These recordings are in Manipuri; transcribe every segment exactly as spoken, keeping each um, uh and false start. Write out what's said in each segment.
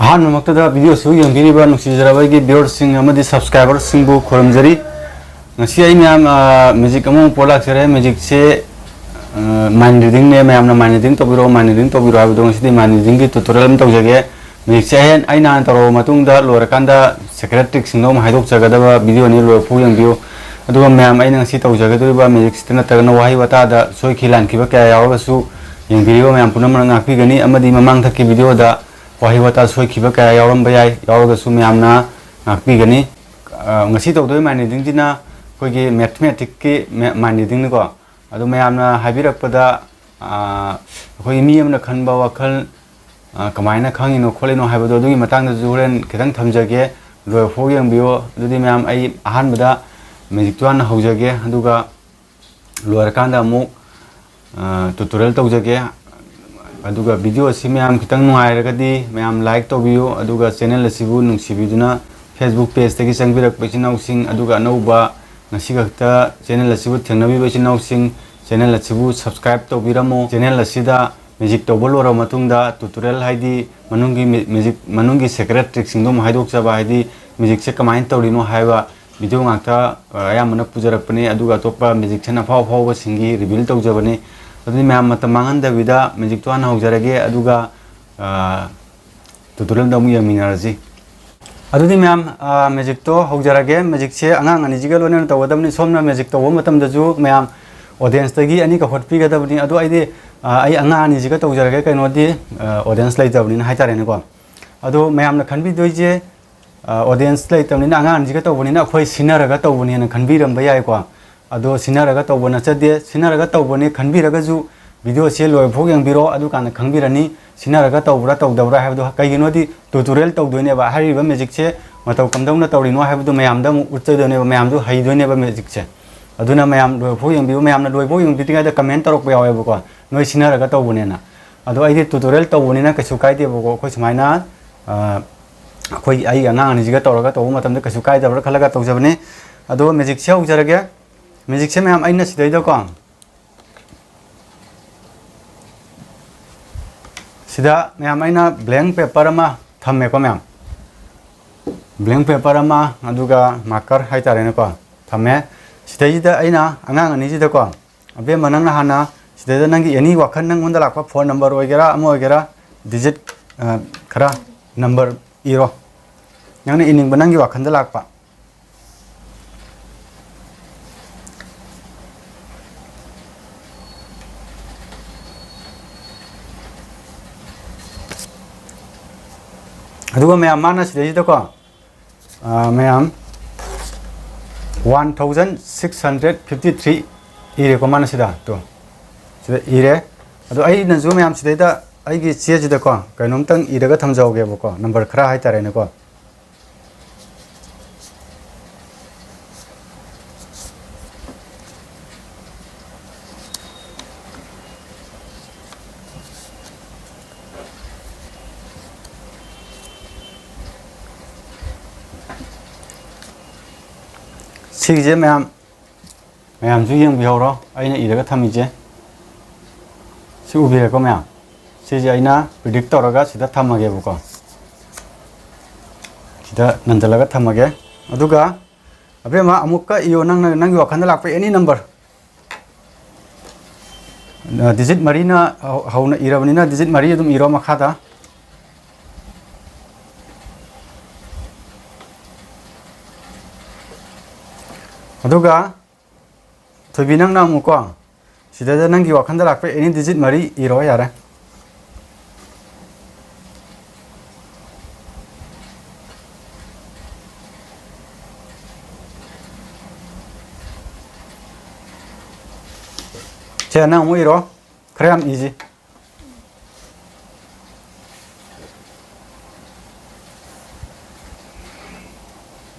ꯑꯍꯥꯟꯕꯃꯛꯇꯗ video ꯑꯁꯤ ꯌꯦꯡꯕꯤꯔꯤꯕ ꯅꯨꯡꯁꯤꯖꯔꯕ ꯑꯩꯒꯤ viewerꯁꯤꯡ ꯑꯃꯗꯤ subscriberꯁꯤꯡꯕꯨ ꯈꯨꯔꯨꯝꯖꯔꯤ꯫ ꯉꯁꯤ ꯑꯩ ꯃꯌꯥꯝ, ꯑ, magic ꯑꯃꯃꯨꯛ ꯄꯨꯔ ꯂꯥꯛꯆꯔꯦ꯫ Magicꯁꯦ, ꯑ, mind readingꯅꯦ, ꯃꯌꯥꯝꯅ mind reading ꯇꯧꯕꯤꯔꯛꯑꯣ, mind reading ꯇꯧꯕꯤꯔꯛꯑꯣ ꯍꯥꯏꯕꯗꯣ ꯉꯁꯤꯗꯤ mind readingꯒꯤ tutorial ꯑꯃ ꯇꯧꯖꯒꯦ꯫ Magicꯁꯦ ꯑꯩ, ꯑꯩ ꯅꯍꯥꯟ ꯇꯧꯔꯕ ꯃꯇꯨꯡꯗ ꯂꯣꯏꯔꯀꯥꯟꯗ secret trickꯁꯤꯡꯗꯣ ꯑꯃꯨꯛ ꯍꯥꯏꯗꯣꯛꯆꯒꯗꯕ videoꯅꯤ, ꯂꯣꯏꯐꯥꯎ ꯌꯦꯡꯕꯤꯌꯨ꯫ ꯑꯗꯨꯒ ꯃꯌꯥꯝ, ꯑꯩꯅ ꯉꯁꯤ ꯇꯧꯖꯒꯗꯧꯔꯤꯕ magicꯁꯤꯗ ꯅꯠꯇ꯭ꯔꯒꯅ ꯋꯥꯍꯩ ꯋꯥꯇꯥꯗ ꯁꯣꯏꯈꯤ ꯂꯥꯟꯈꯤꯕ ꯀꯌꯥ ꯌꯥꯎꯔꯒꯁꯨ ꯌꯦꯡꯕꯤꯔꯤꯕ ꯃꯌꯥꯝ ꯄꯨꯝꯅꯃꯛꯅ ꯉꯥꯛꯄꯤꯒꯅꯤ, ꯑꯃꯗꯤ ꯃꯃꯥꯡꯊꯛꯀꯤ videoꯗ ꯋꯥꯍꯩ ꯋꯥꯇꯥ ꯁꯣꯏꯈꯤꯕ ꯀꯌꯥ ꯌꯥꯎꯔꯝꯕ ꯌꯥꯏ, ꯌꯥꯎꯔꯒꯁꯨ ꯃꯌꯥꯝꯅ ꯉꯥꯛꯄꯤꯒꯅꯤ꯫ ꯑ, ꯉꯁꯤ ꯇꯧꯗꯣꯏ mind readingꯁꯤꯅ ꯑꯩꯈꯣꯏꯒꯤ mathematicꯀꯤ ꯃꯦ-, mind readingꯅꯤꯀꯣ꯫ ꯑꯗꯣ ꯃꯌꯥꯝꯅ ꯍꯥꯏꯕꯤꯔꯛꯄꯗ, ꯑ, ꯑꯩꯈꯣꯏꯒꯤ ꯃꯤ ꯑꯃꯅ ꯈꯟꯕ ꯋꯥꯈꯜ, ꯑ, ꯀꯃꯥꯏꯅ ꯈꯪꯉꯤꯅꯣ ꯈꯣꯠꯂꯤꯅꯣ ꯍꯥꯏꯕꯗꯣ, ꯑꯗꯨꯒꯤ ꯃꯇꯥꯡꯗꯁꯨ ꯍꯣꯔꯦꯟ ꯈꯤꯇꯪ ꯊꯝꯖꯒꯦ, ꯂꯣꯏꯐꯥꯎ ꯌꯦꯡꯕꯤꯌꯣ꯫ ꯑꯗꯨꯗꯤ ꯃꯌꯥꯝ, ꯑꯩ ꯑꯍꯥꯟꯕꯗ magicꯇꯣ ꯍꯥꯟꯅ ꯍꯧꯖꯒꯦ, ꯑꯗꯨꯒ ꯂꯣꯏꯔꯀꯥꯟꯗ ꯑꯃꯨꯛ, ꯑ, tutorial ꯇꯧꯖꯒꯦ꯫ ꯑꯗꯨꯒ video ꯑꯁꯤ ꯃꯌꯥꯝ ꯈꯤꯇꯪ ꯅꯨꯡꯉꯥꯏꯔꯒꯗꯤ ꯃꯌꯥꯝ like ꯇꯧꯕꯤꯌꯨ, ꯑꯗꯨꯒ channel ꯑꯁꯤꯕꯨ ꯅꯨꯡꯁꯤꯕꯤꯗꯨꯅ Facebook pageꯇꯒꯤ ꯆꯪꯕꯤꯔꯛꯄ ꯏꯆꯤꯟ ꯏꯅꯥꯎꯁꯤꯡ, ꯑꯗꯨꯒ ꯑꯅꯧꯕ ꯉꯁꯤ ꯈꯛꯇ channel ꯑꯁꯤꯕꯨ ꯊꯦꯡꯅꯕꯤꯕ ꯏꯆꯤꯟ ꯏꯅꯥꯎꯁꯤꯡ, channel ꯑꯁꯤꯕꯨ subscribe ꯇꯧꯕꯤꯔꯝꯃꯨ꯫ Channel ꯑꯁꯤꯗ magic ꯇꯧꯕ ꯂꯣꯏꯔꯕ ꯃꯇꯨꯡꯗ tutorial, ꯍꯥꯏꯗꯤ ꯃꯅꯨꯡꯒꯤ ꯃꯦ-, magic ꯃꯅꯨꯡꯒꯤ secret trickꯁꯤꯡꯗꯣ ꯑꯃꯨꯛ ꯍꯥꯏꯗꯣꯛꯆꯕ, ꯍꯥꯏꯗꯤ magicꯁꯦ ꯀꯃꯥꯏꯅ ꯇꯧꯔꯤꯅꯣ ꯍꯥꯏꯕ video ꯉꯥꯛꯇ, ꯑ, ꯑꯌꯥꯝꯕꯅ ꯄꯨꯖꯔꯛꯄꯅꯤ, ꯑꯗꯨꯒ ꯑꯇꯣꯞꯄ magician ꯑꯐꯥꯎ ꯑꯐꯥꯎꯕꯁꯤꯡꯒꯤ reveal ꯇꯧꯖꯕꯅꯤ꯫ ꯑꯗꯨꯗꯤ ꯃꯌꯥꯝ ꯃꯇꯝ ꯃꯥꯡꯍꯟꯗꯕꯤꯗ magicꯇꯣ ꯍꯥꯟꯅ ꯍꯧꯖꯔꯒꯦ, ꯑꯗꯨꯒ, ꯑ, tutorialꯗ ꯑꯃꯨꯛ ꯌꯦꯡꯃꯤꯟꯅꯔꯁꯤ꯫ ꯑꯗꯨꯗꯤ ꯃꯌꯥꯝ, ꯑ, magicꯇꯣ ꯍꯧꯖꯔꯒꯦ꯫ Magicꯁꯦ ꯑꯉꯥꯡ ꯑꯅꯤꯁꯤꯒ ꯂꯣꯏꯅꯅ ꯇꯧꯒꯗꯕꯅꯤ꯫ ꯁꯣꯝꯅ magic ꯇꯧꯕ ꯃꯇꯝꯗꯁꯨ ꯃꯌꯥꯝ audienceꯇꯒꯤ ꯑꯅꯤꯈꯛ ꯍꯣꯠꯄꯤꯒꯗꯕꯅꯤ꯫ ꯑꯗꯣ ꯑꯩꯗꯤ, ꯑ, ꯑꯩ ꯑꯉꯥꯡ ꯑꯅꯤꯁꯤꯒ ꯇꯧꯖꯔꯒꯦ, ꯀꯩꯅꯣꯗꯤ, ꯑ, audience ꯂꯩꯇꯕꯅꯤꯅ ꯍꯥꯏꯇꯥꯔꯦꯅꯦꯀꯣ꯫ ꯑꯗꯣ ꯃꯌꯥꯝꯅ ꯈꯟꯕꯤꯗꯣꯏꯁꯦ, ꯑ, audience ꯂꯩꯇꯕꯅꯤꯅ, ꯑꯉꯥꯡ ꯑꯅꯤꯁꯤꯒ ꯇꯧꯕꯅꯤꯅ ꯑꯩꯈꯣꯏ ꯁꯤꯟꯅꯔꯒ ꯇꯧꯕꯅꯦꯅ ꯈꯟꯕꯤꯔꯝꯕ ꯌꯥꯏꯀꯣ꯫ ꯑꯗꯣ ꯁꯤꯟꯅꯔꯒ ꯇꯧꯕ ꯅꯠꯆꯗꯦ, ꯁꯤꯟꯅꯔꯒ ꯇꯧꯕꯅꯤ ꯈꯟꯕꯤꯔꯒꯁꯨ videoꯁꯦ ꯂꯣꯏꯕꯐꯥꯎ ꯌꯦꯡꯕꯤꯔꯣ, ꯑꯗꯨꯀꯥꯟꯗ ꯈꯪꯕꯤꯔꯅꯤ ꯁꯤꯟꯅꯔꯒ ꯇꯧꯕ꯭ꯔꯥ ꯇꯧꯗꯕ꯭ꯔꯥ ꯍꯥꯏꯕꯗꯣ꯫ ꯀꯩꯒꯤꯅꯣꯗꯤ tutorial ꯇꯧꯗꯣꯏꯅꯦꯕ, ꯍꯥꯏꯔꯤꯕ magicꯁꯦ ꯃꯇꯧ ꯀꯝꯗꯧꯅ ꯇꯧꯔꯤꯅꯣ ꯍꯥꯏꯕꯗꯣ ꯃꯌꯥꯝꯗ ꯑꯃꯨꯛ ꯎꯠꯆꯗꯣꯏꯅꯦꯕ, ꯃꯌꯥꯝꯁꯨ ꯍꯩꯗꯣꯏꯅꯦꯕ magicꯁꯦ꯫ ꯑꯗꯨꯅ ꯃꯌꯥꯝ ꯂꯣꯏꯕꯐꯥꯎ ꯌꯦꯡꯕꯤꯌꯨ꯫ ꯃꯌꯥꯝꯅ ꯂꯣꯏꯕꯐꯥꯎ ꯌꯦꯡꯕꯤꯗ꯭ꯔꯤꯉꯩꯗ comment ꯇꯧꯔꯛꯄ ꯌꯥꯎꯋꯦꯕꯀꯣ, ꯅꯣꯏ ꯁꯤꯟꯅꯔꯒ ꯇꯧꯕꯅꯦꯅ꯫ ꯑꯗꯣ ꯑꯩꯗꯤ tutorial ꯇꯧꯕꯅꯤꯅ ꯀꯩꯁꯨ ꯀꯥꯏꯗꯦꯕꯀꯣ꯫ ꯑꯩꯈꯣꯏ ꯁꯨꯃꯥꯏꯅ, ꯑ, ꯑꯩꯈꯣꯏ, ꯑꯩ ꯑꯉꯥꯡ ꯑꯅꯤꯁꯤꯒ ꯇꯧꯔꯒ ꯇꯧꯕ ꯃꯇꯝꯗ ꯀꯩꯁꯨ ꯀꯥꯏꯗꯕ꯭ꯔꯥ ꯈꯜꯂꯒ ꯇꯧꯖꯕꯅꯤ꯫ ꯑꯗꯣ magicꯁꯦ ꯍꯧꯖꯔꯒꯦ꯫ Magicꯁꯦ ꯃꯌꯥꯝ, ꯑꯩꯅ ꯁꯤꯗꯩꯗꯀꯣ, ꯁꯤꯗ ꯃꯌꯥꯝ ꯑꯩꯅ blank paper ꯑꯃ ꯊꯝꯃꯦꯀꯣ ꯃꯌꯥꯝ꯫ Blank paper ꯑꯃ, ꯑꯗꯨꯒ marker ꯍꯥꯏꯇꯥꯔꯦꯅꯦꯀꯣ, ꯊꯝꯃꯦ꯫ ꯁꯤꯗꯩꯁꯤꯗ ꯑꯩꯅ ꯑꯉꯥꯡ ꯑꯅꯤꯁꯤꯗꯀꯣ, "ꯑꯕꯦꯝꯃ, ꯅꯪꯅ ꯍꯥꯟꯅ ꯁꯤꯗꯩꯗ ꯅꯪꯒꯤ any ꯋꯥꯈꯜ ꯅꯪꯉꯣꯟꯗ ꯂꯥꯛꯄ phone number ꯑꯣꯏꯒꯦꯔꯥ, ꯑꯃ ꯑꯣꯏꯒꯦꯔꯥ, digit, ꯑ, ꯈꯔ number ꯏꯔꯣ꯫ ꯅꯪꯅ ꯏꯅꯤꯡꯕ ꯅꯪꯒꯤ ꯋꯥꯈꯜꯗ ꯂꯥꯛꯄ"꯫ ꯑꯗꯨꯒ ꯃꯌꯥꯝ, ꯃꯥꯅ ꯁꯤꯗꯩꯁꯤꯗꯀꯣ, ꯑ, ꯃꯌꯥꯝ, one thousand six hundred fifty three ꯏꯔꯦꯀꯣ ꯃꯥꯅ ꯁꯤꯗ, ꯇꯣ, ꯁꯤꯗ ꯏꯔꯦ꯫ ꯑꯗꯣ ꯑꯩꯅꯁꯨ ꯃꯌꯥꯝ ꯁꯤꯗꯩꯗ ꯑꯩꯒꯤ ꯆꯦꯁꯤꯗꯀꯣ ꯀꯩꯅꯣꯝꯇꯪ ꯏꯔꯒ ꯊꯝꯖꯍꯧꯒꯦꯕꯀꯣ, number ꯈꯔ ꯍꯥꯏꯇꯥꯔꯦꯅꯦꯀꯣ꯫ ꯁꯤꯒꯤꯁꯦ ꯃꯌꯥꯝ, ꯃꯌꯥꯝꯁꯨ ꯌꯦꯡꯕꯤꯍꯧꯔꯣ, ꯑꯩꯅ ꯏꯔꯒ ꯊꯝꯃꯤꯁꯦ꯫ ꯁꯤ ꯎꯕꯤꯔꯦꯀꯣ ꯃꯌꯥꯝ? ꯁꯤꯁꯦ ꯑꯩꯅ predict ꯇꯧꯔꯒ ꯁꯤꯗ ꯊꯝꯃꯒꯦꯕꯀꯣ꯫ ꯁꯤꯗ ꯅꯟꯁꯤꯜꯂꯒ ꯊꯝꯃꯒꯦ꯫ ꯑꯗꯨꯒ ꯑꯕꯦꯝꯃ, ꯑꯃꯨꯛꯀ ꯏꯌꯣ, ꯅꯪꯅ, ꯅꯪꯒꯤ ꯋꯥꯈꯜꯗ ꯂꯥꯛꯄ any number꯫ ꯑ, digit ꯃꯔꯤꯅ ꯍꯧ-, ꯍꯧꯅ ꯏꯔꯕꯅꯤꯅ digit ꯃꯔꯤ ꯑꯗꯨꯝ ꯏꯔꯣ ꯃꯈꯥꯗ꯫ ꯑꯗꯨꯒ ꯊꯣꯏꯕꯤ, ꯅꯪꯅ ꯑꯃꯨꯛꯀꯣ, ꯁꯤꯗꯩꯗ ꯅꯪꯒꯤ ꯋꯥꯈꯜꯗ ꯂꯥꯛꯄ any digit ꯃꯔꯤ ꯏꯔꯣ ꯌꯥꯔꯦ꯫ ꯁꯦ, ꯅꯪ ꯑꯃꯨꯛ ꯏꯔꯣ꯫ ꯈꯔ ꯌꯥꯝ ꯏꯁꯤ꯫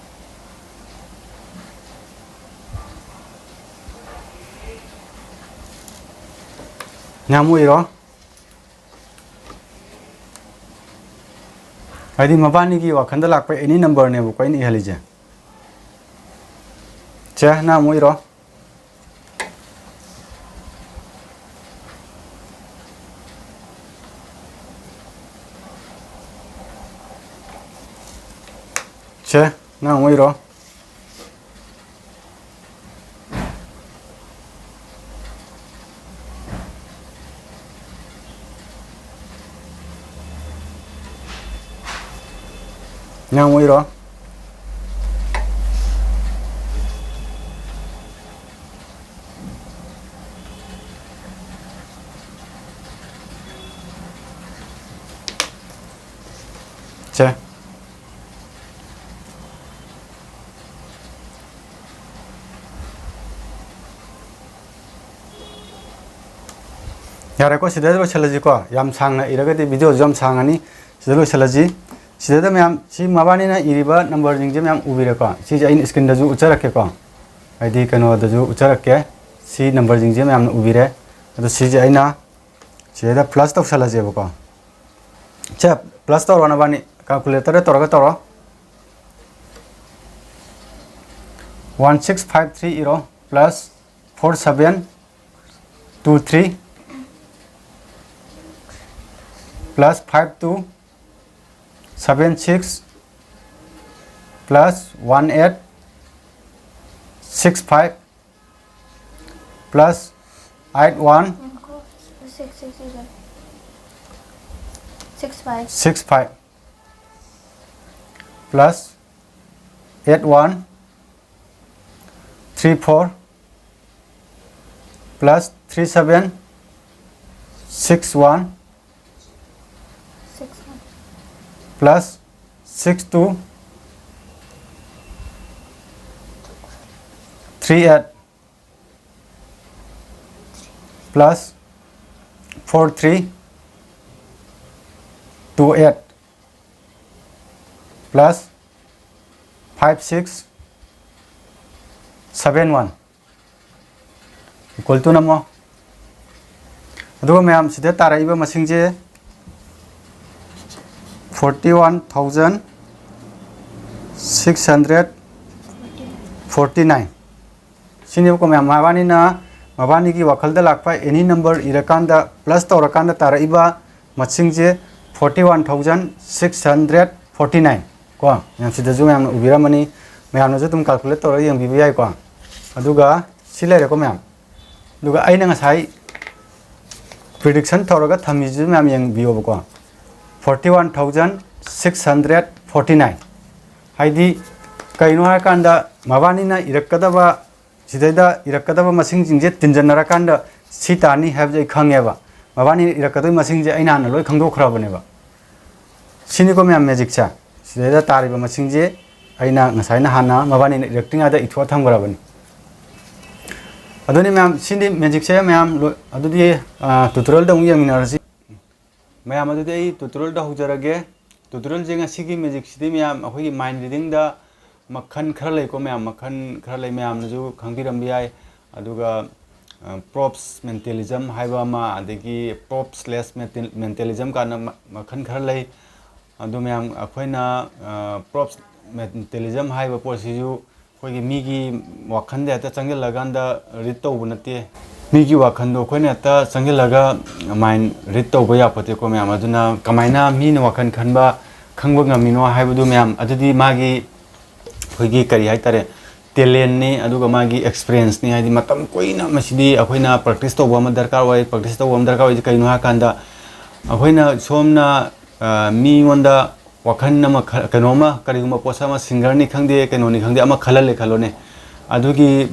ꯌꯥꯝ ꯎꯏꯔꯣ꯫ ꯍꯥꯏꯗꯤ ꯃꯕꯥꯅꯤꯒꯤ ꯋꯥꯈꯜꯗ ꯂꯥꯛꯄ any number ꯅꯦꯕꯀꯣ ꯑꯩꯅ ꯏꯍꯜꯂꯤꯁꯦ꯫ ꯁꯦ, ꯅꯪ ꯑꯃꯨꯛ ꯏꯔꯣ꯫ ꯁꯦ, ꯅꯪ ꯑꯃꯨꯛ ꯏꯔꯣ꯫ ꯅꯪ ꯑꯃꯨꯛ ꯏꯔꯣ꯫ ꯁꯦ꯫ ꯌꯥꯔꯦꯀꯣ, ꯁꯤꯗ ꯂꯣꯏꯁꯤꯜꯂꯁꯤꯀꯣ꯫ ꯌꯥꯝ ꯁꯥꯡꯅ ꯏꯔꯒꯗꯤ videoꯁꯨ ꯌꯥꯝ ꯁꯥꯡꯉꯅꯤ꯫ ꯁꯤꯗ ꯂꯣꯏꯁꯤꯜꯂꯁꯤ꯫ ꯁꯤꯗꯩꯗ ꯃꯌꯥꯝ, ꯁꯤ ꯃꯕꯥꯅꯤꯅ ꯏꯔꯤꯕ numberꯁꯤꯡꯁꯦ ꯃꯌꯥꯝ ꯎꯕꯤꯔꯦꯀꯣ꯫ ꯁꯤꯁꯦ ꯑꯩꯅ screenꯗꯁꯨ ꯎꯠꯆꯔꯛꯀꯦꯀꯣ꯫ ꯍꯥꯏꯗꯤ ꯀꯩꯅꯣꯗꯁꯨ ꯎꯠꯆꯔꯛꯀꯦ꯫ ꯁꯤ numberꯁꯤꯡꯁꯦ ꯃꯌꯥꯝꯅ ꯎꯕꯤꯔꯦ꯫ ꯑꯗꯣ ꯁꯤꯁꯦ ꯑꯩꯅ ꯁꯤꯗꯩꯗ plus ꯇꯧꯁꯜꯂꯁꯦꯕꯀꯣ꯫ ꯁꯦ, plus ꯇꯧꯔꯣ ꯅꯕꯥꯅꯤ꯫ Calculatorꯗ ꯇꯧꯔꯒ ꯇꯧꯔꯣ꯫ One six five three ꯏꯔꯣ, plus four seven two three, plus five two seven six, plus one eight six five, plus eight one six five, plus eight one three four, plus three seven six one, plus six two three eight, plus four three two eight, plus five six seven one, equal to ꯅꯝꯃꯣ꯫ ꯑꯗꯨꯒ ꯃꯌꯥꯝ, ꯁꯤꯗ ꯇꯥꯔꯛꯏꯕ ꯃꯁꯤꯡꯁꯦ forty one thousand six hundred forty nine꯫ ꯁꯤꯅꯦꯕꯀꯣ ꯃꯌꯥꯝ, ꯃꯕꯥꯅꯤꯅ, ꯃꯕꯥꯅꯤꯒꯤ ꯋꯥꯈꯜꯗ ꯂꯥꯛꯄ any number ꯏꯔꯀꯥꯟꯗ plus ꯇꯧꯔꯀꯥꯟꯗ ꯇꯥꯔꯛꯏꯕ ꯃꯁꯤꯡꯁꯦ forty one thousand six hundred forty nine꯫ ꯀꯣ, ꯃꯌꯥꯝ ꯁꯤꯗꯁꯨ ꯃꯌꯥꯝꯅ ꯎꯕꯤꯔꯝꯃꯅꯤ꯫ ꯃꯌꯥꯝꯅꯁꯨ ꯑꯗꯨꯝ calculate ꯇꯧꯔꯒ ꯌꯦꯡꯕꯤꯕ ꯌꯥꯏꯀꯣ꯫ ꯑꯗꯨꯒ ꯁꯤ ꯂꯩꯔꯦꯀꯣ ꯃꯌꯥꯝ꯫ ꯑꯗꯨꯒ ꯑꯩꯅ ꯉꯁꯥꯏ prediction ꯇꯧꯔꯒ ꯊꯝꯃꯤꯁꯤꯁꯨ ꯃꯌꯥꯝ ꯌꯦꯡꯕꯤꯌꯣꯕꯀꯣ꯫ Forty one thousand six hundred forty nine꯫ ꯍꯥꯏꯗꯤ ꯀꯩꯅꯣ ꯍꯥꯏꯔꯀꯥꯟꯗ ꯃꯕꯥꯅꯤꯅ ꯏꯔꯛꯀꯗꯕ, ꯁꯤꯗꯩꯗ ꯏꯔꯛꯀꯗꯕ ꯃꯁꯤꯡꯁꯤꯡꯁꯦ ꯇꯤꯟꯖꯟꯅꯔꯀꯥꯟꯗ ꯁꯤ ꯇꯥꯅꯤ ꯍꯥꯏꯕꯁꯦ ꯑꯩ ꯈꯪꯉꯦꯕ꯫ ꯃꯕꯥꯅꯤꯅ ꯏꯔꯛꯀꯗꯣꯏ ꯃꯁꯤꯡꯁꯦ ꯑꯩꯅ ꯍꯥꯟꯅ ꯂꯣꯏ ꯈꯪꯗꯣꯛꯈ꯭ꯔꯕꯅꯦꯕ꯫ ꯁꯤꯅꯤꯀꯣ ꯃꯌꯥꯝ magicꯁꯦ꯫ ꯁꯤꯗꯩꯗ ꯇꯥꯔꯤꯕ ꯃꯁꯤꯡꯁꯦ ꯑꯩꯅ ꯉꯁꯥꯏꯅ ꯍꯥꯟꯅ ꯃꯕꯥꯅꯤꯅ ꯏꯔꯛꯇ꯭ꯔꯤꯉꯩꯗ ꯏꯊꯣꯛꯑ ꯊꯝꯈ꯭ꯔꯕꯅꯤ꯫ ꯑꯗꯨꯅꯤ ꯃꯌꯥꯝ, ꯁꯤꯗꯤ magicꯁꯦ ꯃꯌꯥꯝ ꯂꯣꯏ-, ꯑꯗꯨꯗꯤ, ꯑ, tutorialꯗ ꯑꯃꯨꯛ ꯌꯦꯡꯃꯤꯟꯅꯔꯁꯤ꯫ ꯃꯌꯥꯝ, ꯑꯗꯨꯗꯤ ꯑꯩ tutorialꯗ ꯍꯧꯖꯔꯒꯦ꯫ Tutorialꯁꯦ ꯉꯁꯤꯒꯤ magicꯁꯤꯗꯤ ꯃꯌꯥꯝ ꯑꯩꯈꯣꯏꯒꯤ mind readingꯗ ꯃꯈꯜ ꯈꯔ ꯂꯩꯀꯣ ꯃꯌꯥꯝ, ꯃꯈꯜ ꯈꯔ ꯂꯩ, ꯃꯌꯥꯝꯅꯁꯨ ꯈꯪꯕꯤꯔꯝꯕ ꯌꯥꯏ꯫ ꯑꯗꯨꯒ, ꯑ, props mentalism ꯍꯥꯏꯕ ꯑꯃ, ꯑꯗꯒꯤ propsless mental-, mentalism ꯀꯥꯏꯅ ꯃ-, ꯃꯈꯜ ꯈꯔ ꯂꯩ꯫ ꯑꯗꯨ ꯃꯌꯥꯝ ꯑꯩꯈꯣꯏꯅ, ꯑ, props mentalism ꯍꯥꯏꯕ ꯄꯣꯠꯁꯤꯁꯨ ꯑꯩꯈꯣꯏꯒꯤ ꯃꯤꯒꯤ ꯋꯥꯈꯜꯗ ꯍꯦꯛꯇ ꯆꯪꯁꯤꯜꯂꯀꯥꯟꯗ read ꯇꯧꯕ ꯅꯠꯇꯦ꯫ ꯃꯤꯒꯤ ꯋꯥꯈꯜꯗꯣ ꯑꯩꯈꯣꯏꯅ ꯍꯦꯛꯇ ꯆꯪꯁꯤꯜꯂꯒ mind read ꯇꯧꯕ ꯌꯥꯄꯣꯠꯇꯦꯀꯣ ꯃꯌꯥꯝ꯫ ꯑꯗꯨꯅ ꯀꯃꯥꯏꯅ ꯃꯤꯅ ꯋꯥꯈꯜ ꯈꯟꯕ ꯈꯪꯕ ꯉꯝꯃꯤꯅꯣ ꯍꯥꯏꯕꯗꯨ ꯃꯌꯥꯝ, ꯑꯗꯨꯗꯤ ꯃꯥꯒꯤ ꯑꯩꯈꯣꯏꯒꯤ ꯀꯔꯤ ꯍꯥꯏꯇꯥꯔꯦ, talentꯅꯤ, ꯑꯗꯨꯒ ꯃꯥꯒꯤ experienceꯅꯤ꯫ ꯍꯥꯏꯗꯤ ꯃꯇꯝ ꯀꯨꯏꯅ ꯃꯁꯤꯗꯤ ꯑꯩꯈꯣꯏꯅ practice ꯇꯧꯕ ꯑꯃ ꯗꯔꯀꯥꯔ ꯑꯣꯏ꯫ Practice ꯇꯧꯕ ꯑꯃ ꯗꯔꯀꯥꯔ ꯑꯣꯏꯁꯦ ꯀꯩꯅꯣ ꯍꯥꯏꯀꯥꯟꯗ, ꯑꯩꯈꯣꯏꯅ ꯁꯣꯝꯅ, ꯑ, ꯃꯤꯉꯣꯟꯗ ꯋꯥꯈꯜ ꯑꯃ ꯈ-, ꯀꯩꯅꯣꯝꯃ, ꯀꯔꯤꯒꯨꯝꯕ ꯄꯣꯠꯁꯛ ꯑꯃ, singerꯅꯤ ꯈꯪꯗꯦ, ꯀꯩꯅꯣꯅꯤ ꯈꯪꯗꯦ, ꯑꯃ ꯈꯜꯍꯜꯂꯦ ꯈꯜꯂꯣꯅꯦ꯫ ꯑꯗꯨꯒꯤ,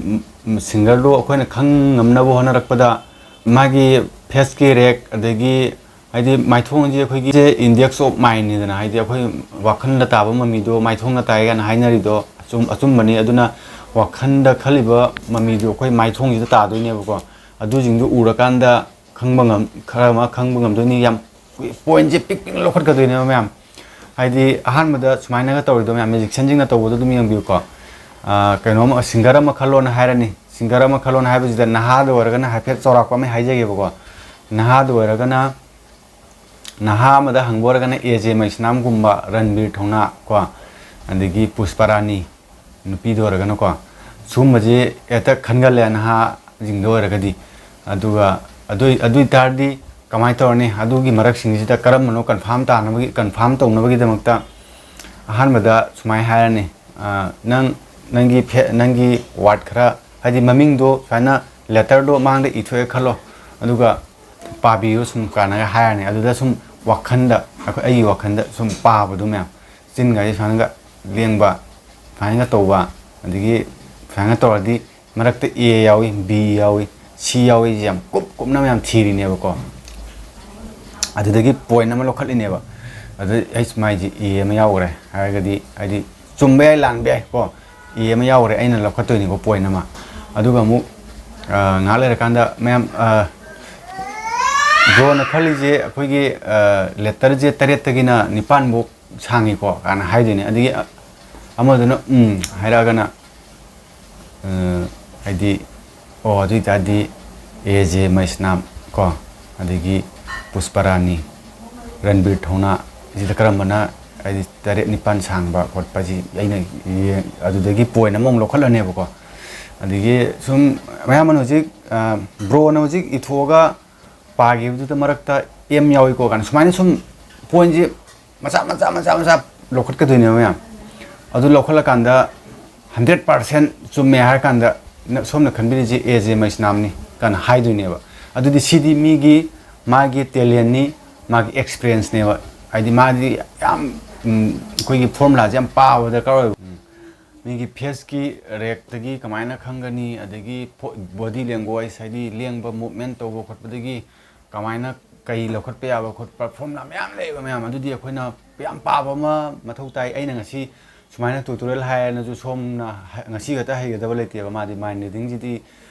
ꯎꯝ, singerꯗꯣ ꯑꯩꯈꯣꯏꯅ ꯈꯪ ꯉꯝꯅꯕ ꯍꯣꯠꯅꯔꯛꯄꯗ ꯃꯥꯒꯤ faceꯀꯤ ꯔꯦꯛ, ꯑꯗꯒꯤ ꯍꯥꯏꯗꯤ ꯃꯥꯏꯊꯣꯡꯁꯦ ꯑꯩꯈꯣꯏꯒꯤ index of mindꯅꯤꯗꯅ, ꯍꯥꯏꯗꯤ ꯑꯩꯈꯣꯏ ꯋꯥꯈꯜꯗ ꯇꯥꯕ ꯃꯃꯤꯗꯣ ꯃꯥꯏꯊꯣꯡꯗ ꯇꯥꯏ ꯀꯥꯏꯅ ꯍꯥꯏꯅꯔꯤꯗꯣ ꯑꯆꯨꯝ-, ꯑꯆꯨꯝꯕꯅꯤ꯫ ꯑꯗꯨꯅ ꯋꯥꯈꯜꯗ ꯈꯜꯂꯤꯕ ꯃꯃꯤꯗꯣ ꯑꯩꯈꯣꯏ ꯃꯥꯏꯊꯣꯡꯁꯤꯗ ꯇꯥꯗꯣꯏꯅꯦꯕꯀꯣ꯫ ꯑꯗꯨꯁꯤꯡꯗꯣ ꯎꯔꯀꯥꯟꯗ ꯈꯪꯕ ꯉꯝ-, ꯈꯔ ꯑꯃ ꯈꯪꯕ ꯉꯝꯗꯣꯏꯅꯤ꯫ ꯌꯥꯝ pointꯁꯦ ꯄꯤꯛ ꯄꯤꯛꯅ ꯂꯧꯈꯠꯀꯗꯣꯏꯅꯦꯕ ꯃꯌꯥꯝ꯫ ꯍꯥꯏꯗꯤ ꯑꯍꯥꯟꯕꯗ ꯁꯨꯃꯥꯏꯅꯒ ꯇꯧꯔꯤꯗꯣ ꯃꯌꯥꯝ, magicianꯁꯤꯡꯅ ꯇꯧꯕꯗꯣ ꯑꯗꯨꯝ ꯌꯦꯡꯕꯤꯌꯨꯀꯣ꯫ ꯑ, ꯀꯩꯅꯣꯝ, singer ꯑꯃ ꯈꯜꯂꯣꯅ ꯍꯥꯏꯔꯅꯤ꯫ Singer ꯑꯃ ꯈꯜꯂꯣꯅ ꯍꯥꯏꯕꯁꯤꯗ ꯅꯍꯥꯗ ꯑꯣꯏꯔꯒꯅ ꯍꯥꯏꯐꯦꯠ ꯆꯥꯎꯔꯥꯛꯄ ꯑꯃ ꯍꯥꯏꯖꯒꯦꯕꯀꯣ꯫ ꯅꯍꯥꯗ ꯑꯣꯏꯔꯒꯅ, ꯅꯍꯥ ꯑꯃꯗ ꯍꯪꯕ ꯑꯣꯏꯔꯒꯅ A J ꯃꯩꯁꯅꯥꯝꯒꯨꯝꯕ, ꯔꯟꯕꯤꯔ ꯊꯧꯅꯥ ꯀꯣ, ꯑꯗꯒꯤ ꯄꯨꯁꯄꯔꯥꯅꯤ, ꯅꯨꯄꯤꯗ ꯑꯣꯏꯔꯒꯅꯀꯣ, ꯁꯤꯒꯨꯝꯕꯁꯦ ꯍꯦꯛꯇ ꯈꯟꯒꯜꯂꯦ ꯅꯍꯥꯁꯤꯡꯗ ꯑꯣꯏꯔꯒꯗꯤ꯫ ꯑꯗꯨꯒ ꯑꯗꯨ, ꯑꯗꯨ ꯑꯣꯏ ꯇꯥꯔꯗꯤ ꯀꯃꯥꯏꯅ ꯇꯧꯔꯅꯤ? ꯑꯗꯨꯒꯤ ꯃꯔꯛꯁꯤꯡꯁꯤꯗ ꯀꯔꯝꯕꯅꯣ confirm ꯇꯥꯅꯕꯒꯤ, confirm ꯇꯧꯅꯕꯒꯤꯗꯃꯛꯇ ꯑꯍꯥꯟꯕꯗ ꯁꯨꯃꯥꯏꯅ ꯍꯥꯏꯔꯅꯤ, ꯑ, ꯅꯪ, ꯅꯪꯒꯤ ꯐꯦ-, ꯅꯪꯒꯤ ꯋꯥꯔꯗ ꯈꯔ, ꯍꯥꯏꯗꯤ ꯃꯃꯤꯡꯗꯣ ꯁꯨꯃꯥꯏꯅ ꯂꯦꯇꯔꯗꯣ ꯃꯥꯡꯗ ꯏꯊꯣꯛꯑꯦ ꯈꯜꯂꯣ, ꯑꯗꯨꯒ ꯄꯥꯕꯤꯌꯨ ꯁꯨꯝ ꯀꯥꯏꯅꯒ ꯍꯥꯏꯔꯅꯤ꯫ ꯑꯗꯨꯗ ꯁꯨꯝ ꯋꯥꯈꯟꯗ, ꯑꯩꯈꯣꯏ, ꯑꯩꯒꯤ ꯋꯥꯈꯟꯗ ꯁꯨꯝ ꯄꯥꯕꯗꯣ ꯃꯌꯥꯝ, ꯆꯤꯟꯒꯁꯦ ꯁꯨꯃꯥꯏꯅꯒ ꯂꯦꯡꯕ, ꯁꯨꯃꯥꯏꯅꯒ ꯇꯧꯕ, ꯑꯗꯒꯤ ꯁꯨꯃꯥꯏꯅ ꯇꯧꯔꯗꯤ ꯃꯔꯛꯇ ꯑꯦ ꯌꯥꯎꯏ, ꯕꯤ ꯌꯥꯎꯏ, ꯁꯤ ꯌꯥꯎꯏ, ꯌꯥꯝ ꯀꯨꯞ ꯀꯨꯞꯅ ꯃꯌꯥꯝ ꯊꯤꯔꯤꯅꯦꯕꯀꯣ꯫ ꯑꯗꯨꯗꯒꯤ ꯄꯣꯏꯟ ꯑꯃ ꯂꯧꯈꯠꯂꯤꯅꯦꯕ꯫ ꯑꯗꯨ ꯑꯩꯁ, ꯃꯥꯏꯁꯤ ꯑꯦ ꯑꯃ ꯌꯥꯎꯈ꯭ꯔꯦ ꯍꯥꯏꯔꯒꯗꯤ, ꯍꯥꯏꯗꯤ ꯆꯨꯝꯕ ꯌꯥꯏ, ꯂꯥꯟꯕ ꯌꯥꯏ ꯀꯣ, ꯑꯦ ꯑꯃ ꯌꯥꯎꯈ꯭ꯔꯦ, ꯑꯩꯅ ꯂꯧꯈꯠꯇꯣꯏꯅꯤꯀꯣ ꯄꯣꯏꯟ ꯑꯃ꯫ ꯑꯗꯨꯒ ꯑꯃꯨꯛ, ꯑ, ꯉꯥꯏꯍꯥꯛ ꯂꯩꯔꯀꯥꯟꯗ ꯃꯌꯥꯝ, ꯑ, ꯕ꯭ꯔꯣꯅ ꯈꯜꯂꯤꯁꯦ ꯑꯩꯈꯣꯏꯒꯤ, ꯑ, ꯂꯦꯇꯔꯁꯦ ꯇꯔꯦꯠꯇꯒꯤꯅ ꯅꯤꯄꯥꯟꯐꯧ ꯁꯥꯡꯉꯤꯀꯣ ꯀꯥꯏꯅ ꯍꯥꯏꯗꯣꯏꯅꯦ꯫ ꯑꯗꯒꯤ ꯑꯃꯗꯨꯅ "ꯎꯝ" ꯍꯥꯏꯔꯛꯑꯒꯅ, ꯑ, ꯍꯥꯏꯗꯤ, ꯑꯣ, ꯑꯗꯨ ꯑꯣꯏꯇꯥꯔꯗꯤ ꯑꯦ ꯖꯦ ꯃꯩꯁꯅꯥꯝ ꯀꯣ, ꯑꯗꯒꯤ ꯄꯨꯁꯄꯔꯥꯅꯤ, ꯔꯟꯕꯤꯔ ꯊꯧꯅꯥ, ꯁꯤꯗ ꯀꯔꯝꯕꯅ, ꯍꯥꯏꯗꯤ, ꯇꯔꯦꯠ ꯅꯤꯄꯥꯟ ꯁꯥꯡꯕ ꯈꯣꯠꯄꯁꯤ ꯑꯩꯅ ꯌꯦꯡ-, ꯑꯗꯨꯗꯒꯤ ꯄꯣꯏꯟ ꯑꯃꯃꯨꯛ ꯂꯧꯈꯠꯂꯅꯦꯕꯀꯣ꯫ ꯑꯗꯒꯤ ꯁꯨꯝ ꯃꯌꯥꯝ ꯑꯃꯅ ꯍꯧꯖꯤꯛ, ꯑ, ꯕ꯭ꯔꯣꯅ ꯍꯧꯖꯤꯛ ꯏꯊꯣꯛꯑꯒ ꯄꯥꯈꯤꯕꯗꯨꯗ ꯃꯔꯛꯇ ꯑꯦꯝ ꯌꯥꯎꯏꯀꯣ ꯀꯥꯏꯅ ꯁꯨꯃꯥꯏꯅ ꯁꯨꯝ ꯄꯣꯏꯟꯁꯦ ꯃꯆꯥ, ꯃꯆꯥ, ꯃꯆꯥ, ꯃꯆꯥ ꯂꯧꯈꯠꯀꯗꯣꯏꯅꯦꯕ ꯃꯌꯥꯝ꯫ ꯑꯗꯨ ꯂꯧꯈꯠꯂꯀꯥꯟꯗ ꯍꯟꯗ꯭ꯔꯦꯠ ꯄꯥꯔꯁꯦꯟ ꯆꯨꯝꯃꯦ ꯍꯥꯏꯔ ꯀꯥꯟꯗ ꯅ-, ꯁꯣꯝꯅ ꯈꯟꯕꯤꯔꯤꯁꯦ ꯑꯦ ꯖꯦ ꯃꯩꯁꯅꯥꯝꯅꯤ ꯀꯥꯏꯅ ꯍꯥꯏꯗꯣꯏꯅꯦꯕ꯫ ꯑꯗꯨꯗꯤ ꯁꯤꯗꯤ ꯃꯤꯒꯤ, ꯃꯥꯒꯤ ꯇꯦꯂꯦꯟꯅꯤ, ꯃꯥꯒꯤ ꯑꯦꯛꯁꯄꯤꯔꯤꯌꯦꯟꯁꯅꯦꯕ꯫ ꯍꯥꯏꯗꯤ ꯃꯥꯗꯤ ꯌꯥꯝ, ꯎꯝ, ꯑꯩꯈꯣꯏꯒꯤ ꯐꯣꯔꯃꯨꯂꯥꯁꯦ ꯌꯥꯝ ꯄꯥꯕ ꯗꯔꯀꯥꯔ ꯑꯣꯏꯕ꯫ ꯃꯤꯒꯤ ꯐꯦꯁꯀꯤ ꯔꯦꯛꯇꯒꯤ ꯀꯃꯥꯏꯅ ꯈꯪꯒꯅꯤ, ꯑꯗꯒꯤ ꯐꯣ-, ꯕꯣꯗꯤ ꯂꯦꯡꯒ꯭ꯋꯦꯖ, ꯍꯥꯏꯗꯤ ꯂꯦꯡꯕ, ꯃꯨꯞꯃꯦꯟ ꯇꯧꯕ ꯈꯣꯠꯄꯗꯒꯤ ꯀꯃꯥꯏꯅ ꯀꯩ ꯂꯧꯈꯠꯄ ꯌꯥꯕ ꯈꯣꯠꯄ, ꯐꯣꯔꯃꯨꯂꯥ ꯃꯌꯥꯝ ꯂꯩꯌꯦꯕ ꯃꯌꯥꯝ꯫ ꯑꯗꯨꯗꯤ ꯑꯩꯈꯣꯏꯅ ꯌꯥꯝ ꯄꯥꯕ ꯑꯃ ꯃꯊꯧ ꯇꯥꯏ꯫ ꯑꯩꯅ ꯉꯁꯤ ꯁꯨꯃꯥꯏꯅ ꯇ꯭ꯌꯨꯇꯣꯔꯤꯌꯦꯜ ꯍꯥꯏꯔꯅꯁꯨ ꯁꯣꯝꯅ ꯍ-, ꯉꯁꯤ ꯈꯛꯇ ꯍꯩꯒꯗꯕ ꯂꯩꯇꯦꯕ꯫ ꯃꯥꯗꯤ ꯃꯥꯏꯟ ꯔꯤꯗꯤꯡꯁꯤꯗꯤ,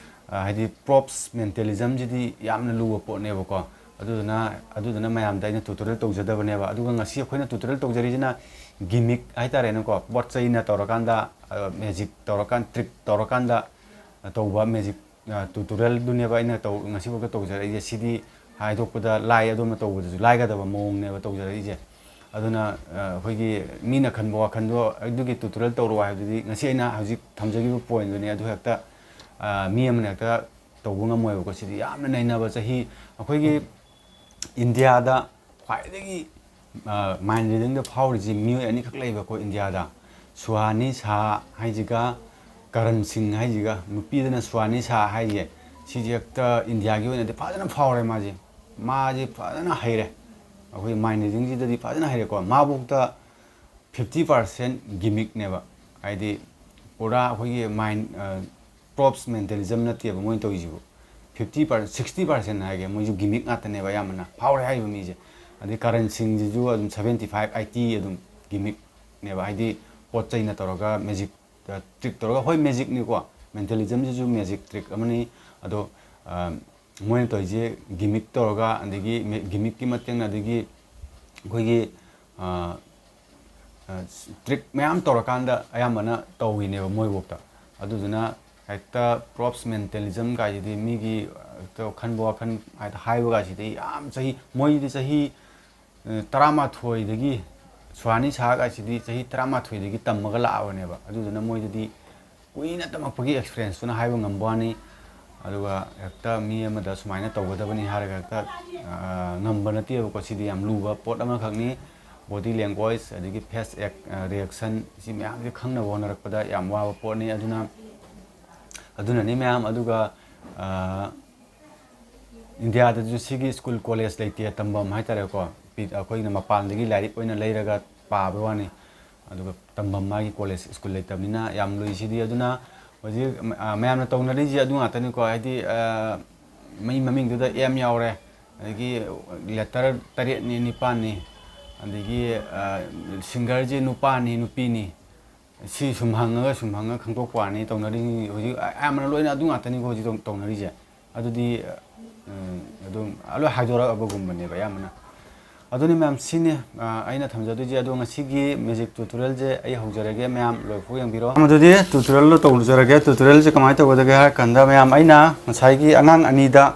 ꯑ, ꯍꯥꯏꯗꯤ ꯄ꯭ꯔꯣꯞꯁ ꯃꯦꯟꯇꯦꯂꯤꯖꯝꯁꯤꯗꯤ ꯌꯥꯝꯅ ꯂꯨꯕ ꯄꯣꯠꯅꯦꯕꯀꯣ꯫ ꯑꯗꯨꯗꯨꯅ, ꯑꯗꯨꯗꯨꯅ ꯃꯌꯥꯝꯗ ꯑꯩꯅ ꯇ꯭ꯌꯨꯇꯣꯔꯤꯌꯦꯜ ꯇꯧꯖꯗꯕꯅꯦꯕ꯫ ꯑꯗꯨꯒ ꯉꯁꯤ ꯑꯩꯈꯣꯏꯅ ꯇ꯭ꯌꯨꯇꯣꯔꯤꯌꯦꯜ ꯇꯧꯖꯔꯤꯁꯤꯅ ꯒꯤꯃꯤꯛ ꯍꯥꯏꯇꯥꯔꯦꯅꯦꯀꯣ, ꯄꯣꯠ ꯆꯩꯅ ꯇꯧꯔꯀꯥꯟꯗ, ꯑ, ꯃꯦꯖꯤꯛ ꯇꯧꯔꯀꯥꯟ-, ꯇ꯭ꯔꯤꯛ ꯇꯧꯔꯀꯥꯟꯗ, ꯑ, ꯇꯧꯕ ꯃꯦꯖꯤꯛ, ꯑ, ꯇ꯭ꯌꯨꯇꯣꯔꯤꯌꯦꯜꯗꯨꯅꯦꯕ ꯑꯩꯅ ꯇꯧ-, ꯉꯁꯤꯐꯥꯎꯗ ꯇꯧꯖꯔꯛꯏꯁꯦ꯫ ꯁꯤꯗꯤ ꯍꯥꯏꯗꯣꯛꯄꯗ ꯂꯥꯏ, ꯑꯗꯣꯝꯅ ꯇꯧꯕꯗꯁꯨ ꯂꯥꯏꯒꯗꯕ ꯃꯑꯣꯡꯅꯦꯕ ꯇꯧꯖꯔꯛꯏꯁꯦ꯫ ꯑꯗꯨꯅ, ꯑ, ꯑꯩꯈꯣꯏꯒꯤ ꯃꯤꯅ ꯈꯟꯕ ꯋꯥꯈꯜꯗꯣ ꯑꯗꯨꯒꯤ ꯇ꯭ꯌꯨꯇꯣꯔꯤꯌꯦꯜ ꯇꯧꯔꯛꯑꯣ ꯍꯥꯏꯕꯗꯨꯗꯤ ꯉꯁꯤ ꯑꯩꯅ ꯍꯧꯖꯤꯛ ꯊꯝꯖꯈꯤꯕ ꯄꯣꯏꯟꯗꯨꯅꯦ꯫ ꯑꯗꯨ ꯍꯦꯛꯇ, ꯑ, ꯃꯤ ꯑꯃꯅ ꯍꯦꯛꯇ ꯇꯧꯕ ꯉꯝꯃꯣꯏꯕꯀꯣ꯫ ꯁꯤꯗꯤ ꯌꯥꯝꯅ ꯅꯩꯅꯕ ꯆꯍꯤ, ꯑꯩꯈꯣꯏꯒꯤ ꯏꯟꯗꯤꯌꯥꯗ ꯈ꯭ꯋꯥꯏꯗꯒꯤ ꯃꯥꯏꯟ ꯔꯤꯗꯤꯡꯗ ꯐꯥꯎꯔꯤꯁꯤ ꯃꯤꯑꯣꯏ ꯑꯅꯤꯈꯛ ꯂꯩꯕ ꯑꯩꯈꯣꯏ ꯏꯟꯗꯤꯌꯥꯗ꯫ ꯁꯨꯍꯥꯅꯤ ꯁꯥ ꯍꯥꯏꯁꯤꯒ ꯀꯔꯟ ꯁꯤꯡ ꯍꯥꯏꯁꯤꯒ꯫ ꯅꯨꯄꯤꯗꯅ ꯁꯨꯍꯥꯅꯤ ꯁꯥ ꯍꯥꯏꯁꯦ, ꯁꯤꯁꯦ ꯍꯦꯛꯇ ꯏꯟꯗꯤꯌꯥꯒꯤ ꯑꯣꯏꯅꯗꯤ ꯐꯖꯅ ꯐꯥꯎꯔꯦ꯫ ꯃꯥꯁꯦ ꯃꯥꯁꯦ ꯐꯖꯅ ꯍꯩꯔꯦ꯫ ꯑꯩꯈꯣꯏ ꯃꯥꯏꯟ ꯔꯤꯗꯤꯡꯁꯤꯗꯗꯤ ꯐꯖꯅ ꯍꯩꯔꯦꯀꯣ꯫ ꯃꯥꯕꯨꯛꯇ ꯐꯤꯐꯇꯤ ꯄꯥꯔꯁꯦꯟ ꯒꯤꯃꯤꯛꯅꯦꯕ꯫ ꯍꯥꯏꯗꯤ ꯄꯨꯔꯥ ꯑꯩꯈꯣꯏꯒꯤ ꯃꯥꯏꯟ ꯄ꯭ꯔꯣꯞꯁ ꯃꯦꯟꯇꯦꯂꯤꯖꯝ ꯅꯠꯇꯦꯕ ꯃꯣꯏꯅ ꯇꯧꯔꯤꯁꯤꯕꯨ꯫ ꯐꯤꯐꯇꯤ ꯄꯥꯔꯁꯦꯟ, ꯁꯤꯛꯁꯇꯤ ꯄꯥꯔꯁꯦꯟ ꯍꯥꯏꯒꯦ, ꯃꯣꯏꯁꯨ ꯒꯤꯃꯤꯛ ꯉꯥꯛꯇꯅꯦꯕ ꯑꯌꯥꯝꯕꯅ ꯐꯥꯎꯔꯦ ꯍꯥꯏꯔꯤꯕ ꯃꯤꯁꯦ꯫ ꯑꯗꯩ ꯀꯔꯟ ꯁꯤꯡꯁꯤꯁꯨ ꯑꯗꯨꯝ ꯁꯚꯦꯟꯇꯤ ꯐꯥꯏꯚ ꯑꯩꯠꯇꯤ ꯑꯗꯨꯝ ꯒꯤꯃꯤꯛꯅꯦꯕ꯫ ꯍꯥꯏꯗꯤ ꯄꯣꯠ ꯆꯩꯅ ꯇꯧꯔꯒ, ꯃꯦꯖꯤꯛ ꯇ꯭ꯔꯤꯛ ꯇꯧꯔꯒ꯫ ꯍꯣꯏ, ꯃꯦꯖꯤꯛꯅꯤꯀꯣ, ꯃꯦꯟꯇꯦꯂꯤꯖꯝꯁꯤꯁꯨ ꯃꯦꯖꯤꯛ ꯇ꯭ꯔꯤꯛ ꯑꯃꯅꯤ꯫ ꯑꯗꯣ ꯃꯣꯏꯅ ꯇꯧꯔꯤꯁꯦ ꯒꯤꯃꯤꯛ ꯇꯧꯔꯒ, ꯑꯗꯒꯤ ꯒꯤꯃꯤꯛꯀꯤ ꯃꯇꯦꯡꯅ, ꯑꯗꯒꯤ ꯑꯩꯈꯣꯏꯒꯤ ꯇ꯭ꯔꯤꯛ ꯃꯌꯥꯝ ꯇꯧꯔꯀꯥꯟꯗ ꯑꯌꯥꯝꯕꯅ ꯇꯧꯔꯤꯅꯦꯕ ꯃꯣꯏꯐꯥꯎꯗ꯫ ꯑꯗꯨꯗꯨꯅ ꯍꯦꯛꯇ ꯄ꯭ꯔꯣꯞꯁ ꯃꯦꯟꯇꯦꯂꯤꯖꯝ ꯀꯥꯏꯁꯤꯗꯤ, ꯃꯤꯒꯤ ꯍꯦꯛꯇ ꯈꯟꯕ ꯋꯥꯈꯜ ꯍꯦꯛꯇ ꯍꯥꯏꯕ ꯀꯥꯏꯁꯤꯗꯤ ꯌꯥꯝ ꯆꯍꯤ, ꯃꯣꯏꯗꯤ ꯆꯍꯤ ꯇꯔꯥꯃꯥꯊꯣꯏꯗꯒꯤ, ꯁꯨꯍꯥꯅꯤ ꯁꯥ ꯀꯥꯏꯁꯤꯗꯤ ꯆꯍꯤ ꯇꯔꯥꯃꯥꯊꯣꯏꯗꯒꯤ ꯇꯝꯃꯒ ꯂꯥꯛꯑꯕꯅꯦꯕ꯫ ꯑꯗꯨꯗꯨꯅ ꯃꯣꯏꯗꯗꯤ ꯀꯨꯏꯅ ꯇꯝꯃꯛꯄꯒꯤ ꯑꯦꯛꯁꯄꯤꯔꯤꯌꯦꯟꯁꯇꯨꯅ ꯍꯥꯏꯕ ꯉꯝꯕ ꯋꯥꯅꯤ꯫ ꯑꯗꯨꯒ ꯍꯦꯛꯇ ꯃꯤ ꯑꯃꯗ ꯁꯨꯃꯥꯏꯅ ꯇꯧꯒꯗꯕꯅꯤ ꯍꯥꯏꯔꯒ ꯍꯦꯛꯇ ꯉꯝꯕ ꯅꯠꯇꯦꯕꯀꯣ꯫ ꯁꯤꯗꯤ ꯌꯥꯝ ꯂꯨꯕ ꯄꯣꯠ ꯑꯃꯈꯛꯅꯤ꯫ ꯕꯣꯗꯤ ꯂꯦꯡꯒ꯭ꯋꯦꯖ, ꯑꯗꯒꯤ ꯐꯦꯁ ꯔꯤꯌꯦꯛꯁꯟ, ꯁꯤ ꯃꯌꯥꯝꯁꯦ ꯈꯪꯅꯕ ꯍꯣꯠꯅꯔꯛꯄꯗ ꯌꯥꯝ ꯋꯥꯕ ꯄꯣꯠꯅꯤ꯫ ꯑꯗꯨꯅ ꯑꯗꯨꯅꯅꯤ ꯃꯌꯥꯝ꯫ ꯑꯗꯨꯒ ꯏꯟꯗꯤꯌꯥꯗꯁꯨ ꯁꯤꯒꯤ ꯁ꯭ꯀꯨꯜ ꯀꯣꯂꯦꯖ ꯂꯩꯇꯦ, ꯇꯝꯐꯝ ꯍꯥꯏꯇꯥꯔꯦꯀꯣ꯫ ꯑꯩꯈꯣꯏꯅ ꯃꯄꯥꯟꯗꯒꯤ ꯂꯥꯏꯔꯤꯛ ꯑꯣꯏꯅ ꯂꯩꯔꯒ ꯄꯥꯕ ꯋꯥꯅꯤ꯫ ꯑꯗꯨꯒ ꯇꯝꯐꯝ ꯃꯥꯒꯤ ꯀꯣꯂꯦꯖ ꯁ꯭ꯀꯨꯜ ꯂꯩꯇꯕꯅꯤꯅ ꯌꯥꯝ ꯂꯨꯏ ꯁꯤꯗꯤ꯫ ꯑꯗꯨꯅ ꯍꯧꯖꯤꯛ ꯃꯌꯥꯝꯅ ꯇꯧꯅꯔꯤꯁꯦ ꯑꯗꯨ ꯉꯥꯛꯇꯅꯤꯀꯣ꯫ ꯍꯥꯏꯗꯤ ꯃꯤ ꯃꯃꯤꯡꯗꯨꯗ ꯑꯦꯝ ꯌꯥꯎꯔꯦ, ꯑꯗꯒꯤ ꯂꯦꯇꯔ ꯇꯔꯦꯠꯅꯤ ꯅꯤꯄꯥꯜꯅꯤ, ꯑꯗꯒꯤ ꯁꯤꯡꯒꯔꯁꯦ ꯅꯨꯄꯥꯅꯤ ꯅꯨꯄꯤꯅꯤ, ꯁꯤ ꯁꯨꯝ ꯍꯪꯉꯒ ꯁꯨꯝ ꯍꯪꯉꯒ ꯈꯪꯗꯣꯛꯄ ꯋꯥꯅꯤ ꯇꯧꯅꯔꯤ꯫ ꯍꯧꯖꯤꯛ ꯑꯌꯥꯝꯕꯅ ꯂꯣꯏꯅ ꯑꯗꯨ ꯉꯥꯛꯇꯅꯤꯀꯣ ꯍꯧꯖꯤꯛ ꯇꯧꯅꯔꯤꯁꯦ꯫ ꯑꯗꯨꯗꯤ ꯑꯗꯨꯝ ꯂꯣꯏ ꯍꯥꯏꯗꯣꯔꯛꯑꯕꯒꯨꯝꯕꯅꯦꯕ ꯑꯌꯥꯝꯕꯅ꯫ ꯑꯗꯨꯅꯤ ꯃꯌꯥꯝ, ꯁꯤꯅꯤ ꯑꯩꯅ ꯊꯝꯖꯗꯣꯏꯁꯦ꯫ ꯑꯗꯣ ꯉꯁꯤꯒꯤ ꯃꯦꯖꯤꯛ ꯇ꯭ꯌꯨꯇꯣꯔꯤꯌꯦꯜꯁꯦ ꯑꯩ ꯍꯧꯖꯔꯒꯦ, ꯃꯌꯥꯝ ꯂꯣꯏꯐꯥꯎ ꯌꯦꯡꯕꯤꯔꯣ꯫ ꯑꯗꯨꯗꯤ ꯇ꯭ꯌꯨꯇꯣꯔꯤꯌꯦꯜꯗꯣ ꯇꯧꯖꯔꯒꯦ꯫ ꯇ꯭ꯌꯨꯇꯣꯔꯤꯌꯦꯜꯁꯦ ꯀꯃꯥꯏꯅ ꯇꯧꯒꯗꯒꯦ ꯍꯥꯏꯔ ꯀꯥꯟꯗ, ꯃꯌꯥꯝ, ꯑꯩꯅ ꯉꯁꯥꯏꯒꯤ ꯑꯉꯥꯡ ꯑꯅꯤꯗ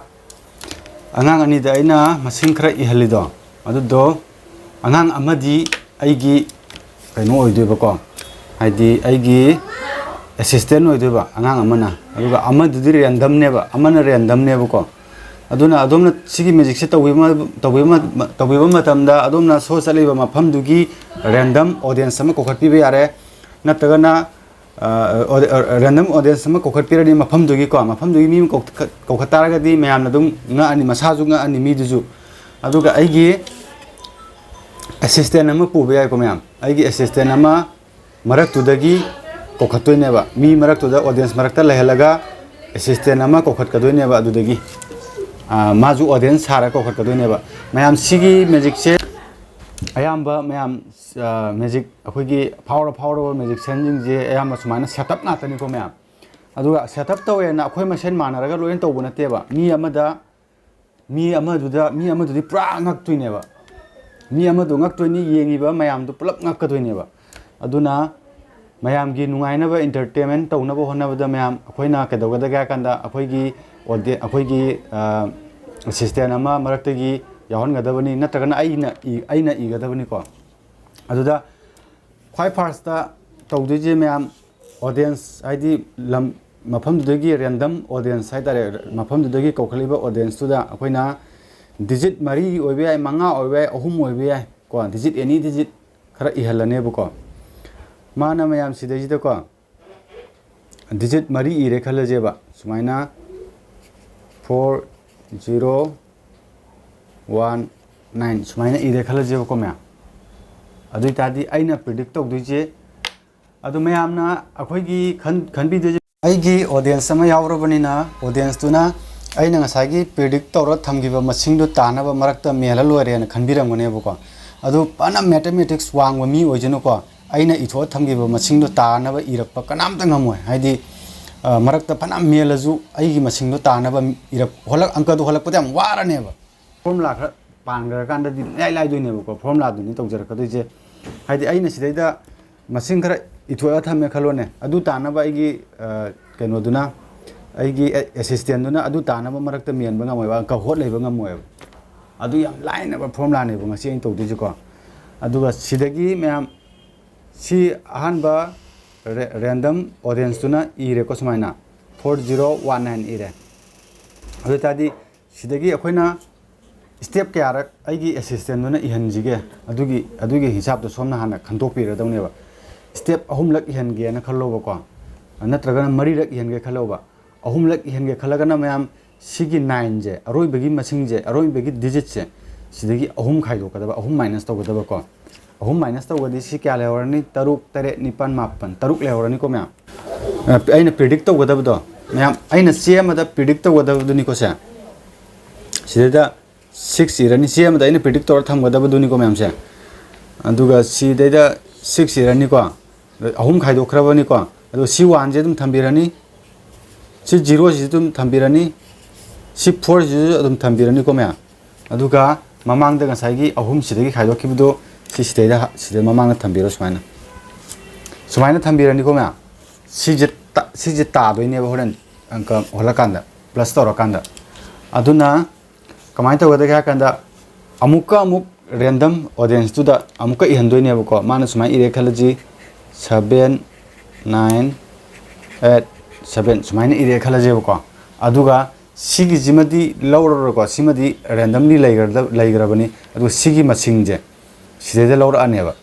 ꯑꯉꯥꯡ ꯑꯅꯤꯗ ꯑꯩꯅ ꯃꯁꯤꯡ ꯈꯔ ꯏꯍꯜꯂꯤꯗꯣ, ꯑꯗꯨꯗꯣ ꯑꯉꯥꯡ ꯑꯃꯗꯤ ꯑꯩꯒꯤ ꯀꯩꯅꯣ ꯑꯣꯏꯗꯣꯏꯕꯀꯣ, ꯍꯥꯏꯗꯤ ꯑꯩꯒꯤ ꯑꯦꯁꯤꯁꯇꯦꯟ ꯑꯣꯏꯗꯣꯏꯕ ꯑꯉꯥꯡ ꯑꯃꯅ, ꯑꯗꯨꯒ ꯑꯃꯗꯨꯗꯤ ꯔꯦꯟꯗꯝꯅꯦꯕ, ꯑꯃꯅ ꯔꯦꯟꯗꯝꯅꯦꯕꯀꯣ꯫ ꯑꯗꯨꯅ ꯑꯗꯣꯝꯅ ꯁꯤꯒꯤ ꯃꯦꯖꯤꯛꯁꯦ ꯇꯧꯕꯤꯕ ꯇꯧꯕꯤꯕ ꯇꯧꯕꯤꯕ ꯃꯇꯝꯗ ꯑꯗꯣꯝꯅ ꯁꯣ ꯆꯠꯂꯤꯕ ꯃꯐꯝꯗꯨꯒꯤ ꯔꯦꯟꯗꯝ ꯑꯣꯗꯤꯌꯦꯟꯁ ꯑꯃ ꯀꯧꯈꯠꯄꯤꯕ ꯌꯥꯔꯦ꯫ ꯅꯠꯇ꯭ꯔꯒꯅ ꯔꯦꯟꯗꯝ ꯑꯣꯗꯤꯌꯦꯟꯁ ꯑꯃ ꯀꯧꯈꯠꯄꯤꯔꯅꯤ ꯃꯐꯝꯗꯨꯒꯤꯀꯣ꯫ ꯃꯐꯝꯗꯨꯒꯤ ꯃꯤ ꯑꯃ ꯀꯧꯈꯠ- ꯀꯧꯈꯠ ꯇꯥꯔꯒꯗꯤ ꯃꯌꯥꯝꯅ ꯑꯗꯨꯝ ꯉꯛꯑꯅꯤ, ꯃꯁꯥꯁꯨ ꯉꯛꯑꯅꯤ, ꯃꯤꯗꯨꯁꯨ꯫ ꯑꯗꯨꯒ ꯑꯩꯒꯤ ꯑꯦꯁꯤꯁꯇꯦꯟ ꯑꯃ ꯄꯨꯕ ꯌꯥꯏꯀꯣ ꯃꯌꯥꯝ꯫ ꯑꯩꯒꯤ ꯑꯦꯁꯤꯁꯇꯦꯟ ꯑꯃ ꯃꯔꯛꯇꯨꯗꯒꯤ ꯀꯧꯈꯠꯇꯣꯏꯅꯦꯕ꯫ ꯃꯤ ꯃꯔꯛꯇꯨꯗ, ꯑꯣꯗꯤꯌꯦꯟꯁ ꯃꯔꯛꯇ ꯂꯩꯍꯜꯂꯒ ꯑꯦꯁꯤꯁꯇꯦꯟ ꯑꯃ ꯀꯧꯈꯠꯀꯗꯣꯏꯅꯦꯕ ꯑꯗꯨꯗꯒꯤ꯫ ꯑꯥ, ꯃꯥꯁꯨ ꯑꯣꯗꯤꯌꯦꯟꯁ ꯁꯥꯔꯒ ꯀꯧꯈꯠꯀꯗꯣꯏꯅꯦꯕ꯫ ꯃꯌꯥꯝ, ꯁꯤꯒꯤ ꯃꯦꯖꯤꯛꯁꯦ ꯑꯌꯥꯝꯕ ꯃꯌꯥꯝ, ꯑꯥ, ꯃꯦꯖꯤꯛ, ꯑꯩꯈꯣꯏꯒꯤ ꯐꯥꯎꯔ ꯐꯥꯎꯔꯕ ꯃꯦꯖꯤꯛꯁꯤꯌꯥꯟꯁꯤꯡꯁꯦ ꯑꯌꯥꯝꯕ ꯁꯨꯃꯥꯏꯅ ꯁꯦꯠ ꯑꯞ ꯉꯥꯛꯇꯅꯤꯀꯣ ꯃꯌꯥꯝ꯫ ꯑꯗꯨꯒ ꯁꯦꯠ ꯑꯞ ꯇꯧꯋꯦꯅ ꯑꯩꯈꯣꯏ ꯃꯁꯦꯟ ꯃꯥꯟꯅꯔꯒ ꯂꯣꯏꯅ ꯇꯧꯕ ꯅꯠꯇꯦꯕ꯫ ꯃꯤ ꯑꯃꯗ, ꯃꯤ ꯑꯃꯗꯨꯗ, ꯃꯤ ꯑꯃꯗꯨꯗꯤ ꯄꯨꯔꯥ ꯉꯛꯇꯣꯏꯅꯦꯕ꯫ ꯃꯤ ꯑꯃꯗꯣ ꯉꯛꯇꯣꯏꯅꯤ, ꯌꯦꯡꯉꯤꯕ ꯃꯌꯥꯝꯗꯣ ꯄꯨꯂꯞ ꯉꯛꯀꯗꯣꯏꯅꯦꯕ꯫ ꯑꯗꯨꯅ ꯃꯌꯥꯝꯒꯤ ꯅꯨꯡꯉꯥꯏꯅꯕ, ꯏꯟꯇꯔꯇꯦꯟꯃꯦꯟ ꯇꯧꯅꯕ ꯍꯣꯠꯅꯕꯗ ꯃꯌꯥꯝ, ꯑꯩꯈꯣꯏꯅ ꯀꯩꯗꯧꯒꯗꯒꯦ ꯍꯥꯏ ꯀꯥꯟꯗ, ꯑꯩꯈꯣꯏꯒꯤ ꯑꯣꯗꯤ-, ꯑꯩꯈꯣꯏꯒꯤ, ꯑ, ꯑꯦꯁꯤꯁꯇꯦꯟ ꯑꯃ ꯃꯔꯛꯇꯒꯤ ꯌꯥꯎꯍꯟꯒꯗꯕꯅꯤ, ꯅꯠꯇ꯭ꯔꯒꯅ ꯑꯩꯅ ꯏ-, ꯑꯩꯅ ꯏꯒꯗꯕꯅꯤꯀꯣ꯫ ꯑꯗꯨꯗ ꯈ꯭ꯋꯥꯏ ꯐꯥꯔꯁꯇ ꯇꯧꯗꯣꯏꯁꯦ ꯃꯌꯥꯝ, ꯑꯣꯗꯤꯌꯦꯟꯁ ꯍꯥꯏꯗꯤ ꯂꯝ, ꯃꯐꯝꯗꯨꯗꯒꯤ ꯔꯦꯟꯗꯝ ꯑꯣꯗꯤꯌꯦꯟꯁ ꯍꯥꯏꯇꯥꯔꯦ, ꯃꯐꯝꯗꯨꯗꯒꯤ ꯀꯧꯈꯠꯂꯤꯕ ꯑꯣꯗꯤꯌꯦꯟꯁꯇꯨꯗ ꯑꯩꯈꯣꯏꯅ ꯗꯤꯖꯤꯠ ꯃꯔꯤ ꯑꯣꯏꯕ ꯌꯥꯏ, ꯃꯉꯥ ꯑꯣꯏꯕ ꯌꯥꯏ, ꯑꯍꯨꯝ ꯑꯣꯏꯕ ꯌꯥꯏ ꯀꯣ, ꯗꯤꯖꯤꯠ, ꯑꯦꯅꯤ ꯗꯤꯖꯤꯠ ꯈꯔ ꯏꯍꯜꯂꯅꯦꯕꯀꯣ꯫ ꯃꯥꯅ ꯃꯌꯥꯝ ꯁꯤꯗꯩꯁꯤꯗꯀꯣ ꯗꯤꯖꯤꯠ ꯃꯔꯤ ꯏꯔꯦ ꯈꯜꯂꯁꯦꯕ, ꯁꯨꯃꯥꯏꯅ ꯐꯣꯔ ꯖꯤꯔꯣ ꯋꯥꯟ ꯅꯥꯏꯟ ꯁꯨꯃꯥꯏꯅ ꯏꯔꯦ ꯈꯜꯂꯁꯦꯕꯀꯣ ꯃꯌꯥꯝ꯫ ꯑꯗꯨ ꯑꯣꯏ ꯇꯥꯔꯗꯤ ꯑꯩꯅ ꯄ꯭ꯔꯤꯗꯤꯛ ꯇꯧꯗꯣꯏꯁꯦ, ꯑꯗꯨ ꯃꯌꯥꯝꯅ ꯑꯩꯈꯣꯏꯒꯤ ꯈꯟ-, ꯈꯟꯕꯤꯗꯣꯏꯁꯦ, ꯑꯩꯒꯤ ꯑꯣꯗꯤꯌꯦꯟꯁ ꯑꯃ ꯌꯥꯎꯔꯕꯅꯤꯅ, ꯑꯣꯗꯤꯌꯦꯟꯁꯇꯨꯅ ꯑꯩꯅ ꯉꯁꯥꯏꯒꯤ ꯄ꯭ꯔꯤꯗꯤꯛ ꯇꯧꯔ ꯊꯝꯈꯤꯕ ꯃꯁꯤꯡꯗꯣ ꯇꯥꯅꯕ ꯃꯔꯛꯇ ꯃꯦꯜꯂ ꯂꯣꯏꯔꯦꯅ ꯈꯟꯕꯤꯔꯝꯒꯅꯦꯕꯀꯣ꯫ ꯑꯗꯨ ꯐꯅ ꯃꯦꯊꯃꯦꯇꯤꯛꯁ ꯋꯥꯡꯕ ꯃꯤ ꯑꯣꯏꯖꯅꯨꯀꯣ, ꯑꯩꯅ ꯏꯊꯣꯛꯑ ꯊꯝꯈꯤꯕ ꯃꯁꯤꯡꯗꯣ ꯇꯥꯅꯕ ꯏꯔꯛꯄ ꯀꯅꯥꯝꯇ ꯉꯝꯃꯣꯏ꯫ ꯍꯥꯏꯗꯤ, ꯑ, ꯃꯔꯛꯇ ꯐꯅ ꯃꯦꯜꯂꯁꯨ ꯑꯩꯒꯤ ꯃꯁꯤꯡꯗꯣ ꯇꯥꯅꯕ ꯏꯔꯛ-, ꯍꯣꯜꯂꯛ-, ꯑꯪꯀꯗꯣ ꯍꯣꯜꯂꯛꯄꯗ ꯌꯥꯝ ꯋꯥꯔꯅꯦꯕ꯫ ꯐꯣꯔꯃꯨꯂꯥ ꯈꯔ ꯄꯥꯟꯈ꯭ꯔꯀꯥꯟꯗꯗꯤ ꯏꯂꯥꯏ ꯂꯥꯏꯗꯣꯏꯅꯦꯕꯀꯣ, ꯐꯣꯔꯃꯨꯂꯥꯗꯨꯅꯤ ꯇꯧꯖꯔꯛꯀꯗꯣꯏꯁꯦ꯫ ꯍꯥꯏꯗꯤ ꯑꯩꯅ ꯁꯤꯗꯩꯗ ꯃꯁꯤꯡ ꯈꯔ ꯏꯊꯣꯛꯑ ꯊꯝꯃꯦ ꯈꯜꯂꯣꯅꯦ, ꯑꯗꯨ ꯇꯥꯅꯕ ꯑꯩꯒꯤ, ꯑ, ꯀꯩꯅꯣꯗꯨꯅ, ꯑꯩꯒꯤ ꯑꯦ-, ꯑꯦꯁꯤꯁꯇꯦꯟꯗꯨꯅ ꯑꯗꯨ ꯇꯥꯅꯕ ꯃꯔꯛꯇ ꯃꯦꯟꯕ ꯉꯝꯃꯣꯏꯕ, ꯑꯪꯀ ꯍꯣꯠ ꯂꯩꯕ ꯉꯝꯃꯣꯏꯕ꯫ ꯑꯗꯨ ꯌꯥꯝ ꯂꯥꯏꯅꯕ ꯐꯣꯔꯃꯨꯂꯥꯅꯦꯕ ꯉꯁꯤ ꯑꯩꯅ ꯇꯧꯗꯣꯏꯁꯦꯀꯣ꯫ ꯑꯗꯨꯒ ꯁꯤꯗꯒꯤ ꯃꯌꯥꯝ, ꯁꯤ ꯑꯍꯥꯟꯕ ꯔꯦ-, ꯔꯦꯟꯗꯝ ꯑꯣꯗꯤꯌꯦꯟꯁꯇꯨꯅ ꯏꯔꯦꯀꯣ ꯁꯨꯃꯥꯏꯅ, ꯐꯣꯔ ꯖꯤꯔꯣ ꯋꯥꯟ ꯅꯥꯏꯟ ꯏꯔꯦ꯫ ꯑꯗꯨ ꯑꯣꯏ ꯇꯥꯔꯗꯤ ꯁꯤꯗꯒꯤ ꯑꯩꯈꯣꯏꯅ step ꯀꯌꯥꯔꯛ ꯑꯩꯒꯤ assistant ꯗꯨꯅ ꯏꯍꯟꯁꯤꯒꯦ, ꯑꯗꯨꯒꯤ ꯑꯗꯨꯒꯤ ꯍꯤꯁꯥꯞꯇꯣ ꯁꯣꯝꯅ ꯍꯥꯟꯅ ꯈꯟꯗꯣꯛꯄꯤꯔꯗꯧꯅꯦꯕ꯫ Step ꯑꯍꯨꯝꯂꯛ ꯏꯍꯟꯒꯦꯅ ꯈꯜꯂꯣꯕꯀꯣ, ꯅꯠꯇ꯭ꯔꯒꯅ ꯃꯔꯤꯔꯛ ꯏꯍꯟꯒꯦ ꯈꯜꯂꯣꯕ꯫ ꯑꯍꯨꯝꯂꯛ ꯏꯍꯟꯒꯦ ꯈꯜꯂꯒꯅ ꯃꯌꯥꯝ, ꯁꯤꯒꯤ nine ꯁꯦ, ꯑꯔꯣꯏꯕꯒꯤ ꯃꯁꯤꯡꯁꯦ, ꯑꯔꯣꯏꯕꯒꯤ digit ꯁꯦ, ꯁꯤꯗꯒꯤ ꯑꯍꯨꯝ ꯈꯥꯏꯗꯣꯛꯀꯗꯕ, ꯑꯍꯨꯝ minus ꯇꯧꯒꯗꯕꯀꯣ꯫ ꯑꯍꯨꯝ minus ꯇꯧꯒꯗꯤ ꯁꯤ ꯀꯌꯥ ꯂꯩꯍꯧꯔꯅꯤ? ꯇꯔꯨꯛ, ꯇꯔꯦꯠ, ꯅꯤꯄꯥꯟ, ꯃꯥꯄꯟ, ꯇꯔꯨꯛ ꯂꯩꯍꯧꯔꯅꯤꯀꯣ ꯃꯌꯥꯝ꯫ ꯑ, ꯑꯩꯅ predict ꯇꯧꯒꯗꯕꯗꯣ, ꯃꯌꯥꯝ, ꯑꯩꯅ ꯆꯦ ꯑꯃꯗ predict ꯇꯧꯒꯗꯕꯗꯨꯅꯤꯀꯣ ꯁꯦ꯫ ꯁꯤꯗꯩꯗ six ꯏꯔꯅꯤ, ꯆꯦ ꯑꯃꯗ ꯑꯩꯅ predict ꯇꯧꯔ ꯊꯝꯒꯗꯕꯗꯨꯅꯤꯀꯣ ꯃꯌꯥꯝꯁꯦ꯫ ꯑꯗꯨꯒ ꯁꯤꯗꯩꯗ six ꯏꯔꯅꯤꯀꯣ, ꯑꯍꯨꯝ ꯈꯥꯏꯗꯣꯛꯈ꯭ꯔꯕꯅꯤꯀꯣ꯫ ꯑꯗꯣ ꯁꯤ one ꯁꯦ ꯑꯗꯨꯝ ꯊꯝꯕꯤꯔꯅꯤ, ꯁꯤ zero ꯁꯤꯁꯨ ꯑꯗꯨꯝ ꯊꯝꯕꯤꯔꯅꯤ, ꯁꯤ four ꯁꯤꯁꯨ ꯑꯗꯨꯝ ꯊꯝꯕꯤꯔꯅꯤꯀꯣ ꯃꯌꯥꯝ꯫ ꯑꯗꯨꯒ ꯃꯃꯥꯡꯗ ꯉꯁꯥꯏꯒꯤ ꯑꯍꯨꯝ ꯁꯤꯗꯒꯤ ꯈꯥꯏꯗꯣꯛꯈꯤꯕꯗꯣ, ꯁꯤ ꯁꯤꯗꯩꯗ ꯍ-, ꯁꯤꯗ ꯃꯃꯥꯡꯗ ꯊꯝꯕꯤꯔꯣ ꯁꯨꯃꯥꯏꯅ꯫ ꯁꯨꯃꯥꯏꯅ ꯊꯝꯕꯤꯔꯅꯤꯀꯣ ꯃꯌꯥꯝ꯫ ꯁꯤꯁꯦ ꯇ-, ꯁꯤꯁꯦ ꯇꯥꯗꯣꯏꯅꯦꯕ ꯍꯣꯔꯦꯟ ꯑꯪꯀ ꯍꯣꯜꯂꯀꯥꯟꯗ, plus ꯇꯧꯔꯀꯥꯟꯗ꯫ ꯑꯗꯨꯅ ꯀꯃꯥꯏꯅ ꯇꯧꯒꯗꯒꯦ ꯍꯥꯏ ꯀꯥꯟꯗ, ꯑꯃꯨꯛꯀ ꯑꯃꯨꯛ random audience ꯇꯨꯗ ꯑꯃꯨꯛꯀ ꯏꯍꯟꯗꯣꯏꯅꯦꯕꯀꯣ꯫ ꯃꯥꯅ ꯁꯨꯃꯥꯏꯅ ꯏꯔꯦ ꯈꯜꯂꯁꯤ, seven nine eight seven ꯁꯨꯃꯥꯏꯅ ꯏꯔꯦ ꯈꯜꯂꯁꯦꯕꯀꯣ꯫ ꯑꯗꯨꯒ ꯁꯤꯒꯤꯁꯤꯃꯗꯤ ꯂꯧꯔꯔꯣꯏꯀꯣ, ꯁꯤꯃꯗꯤ randomly ꯂꯩꯈ꯭ꯔꯗ-, ꯂꯩꯈ꯭ꯔꯕꯅꯤ꯫ ꯑꯗꯨꯒ ꯁꯤꯒꯤ ꯃꯁꯤꯡꯁꯦ ꯁꯤꯗꯩꯗ ꯂꯧꯔꯛꯑꯅꯦꯕ꯫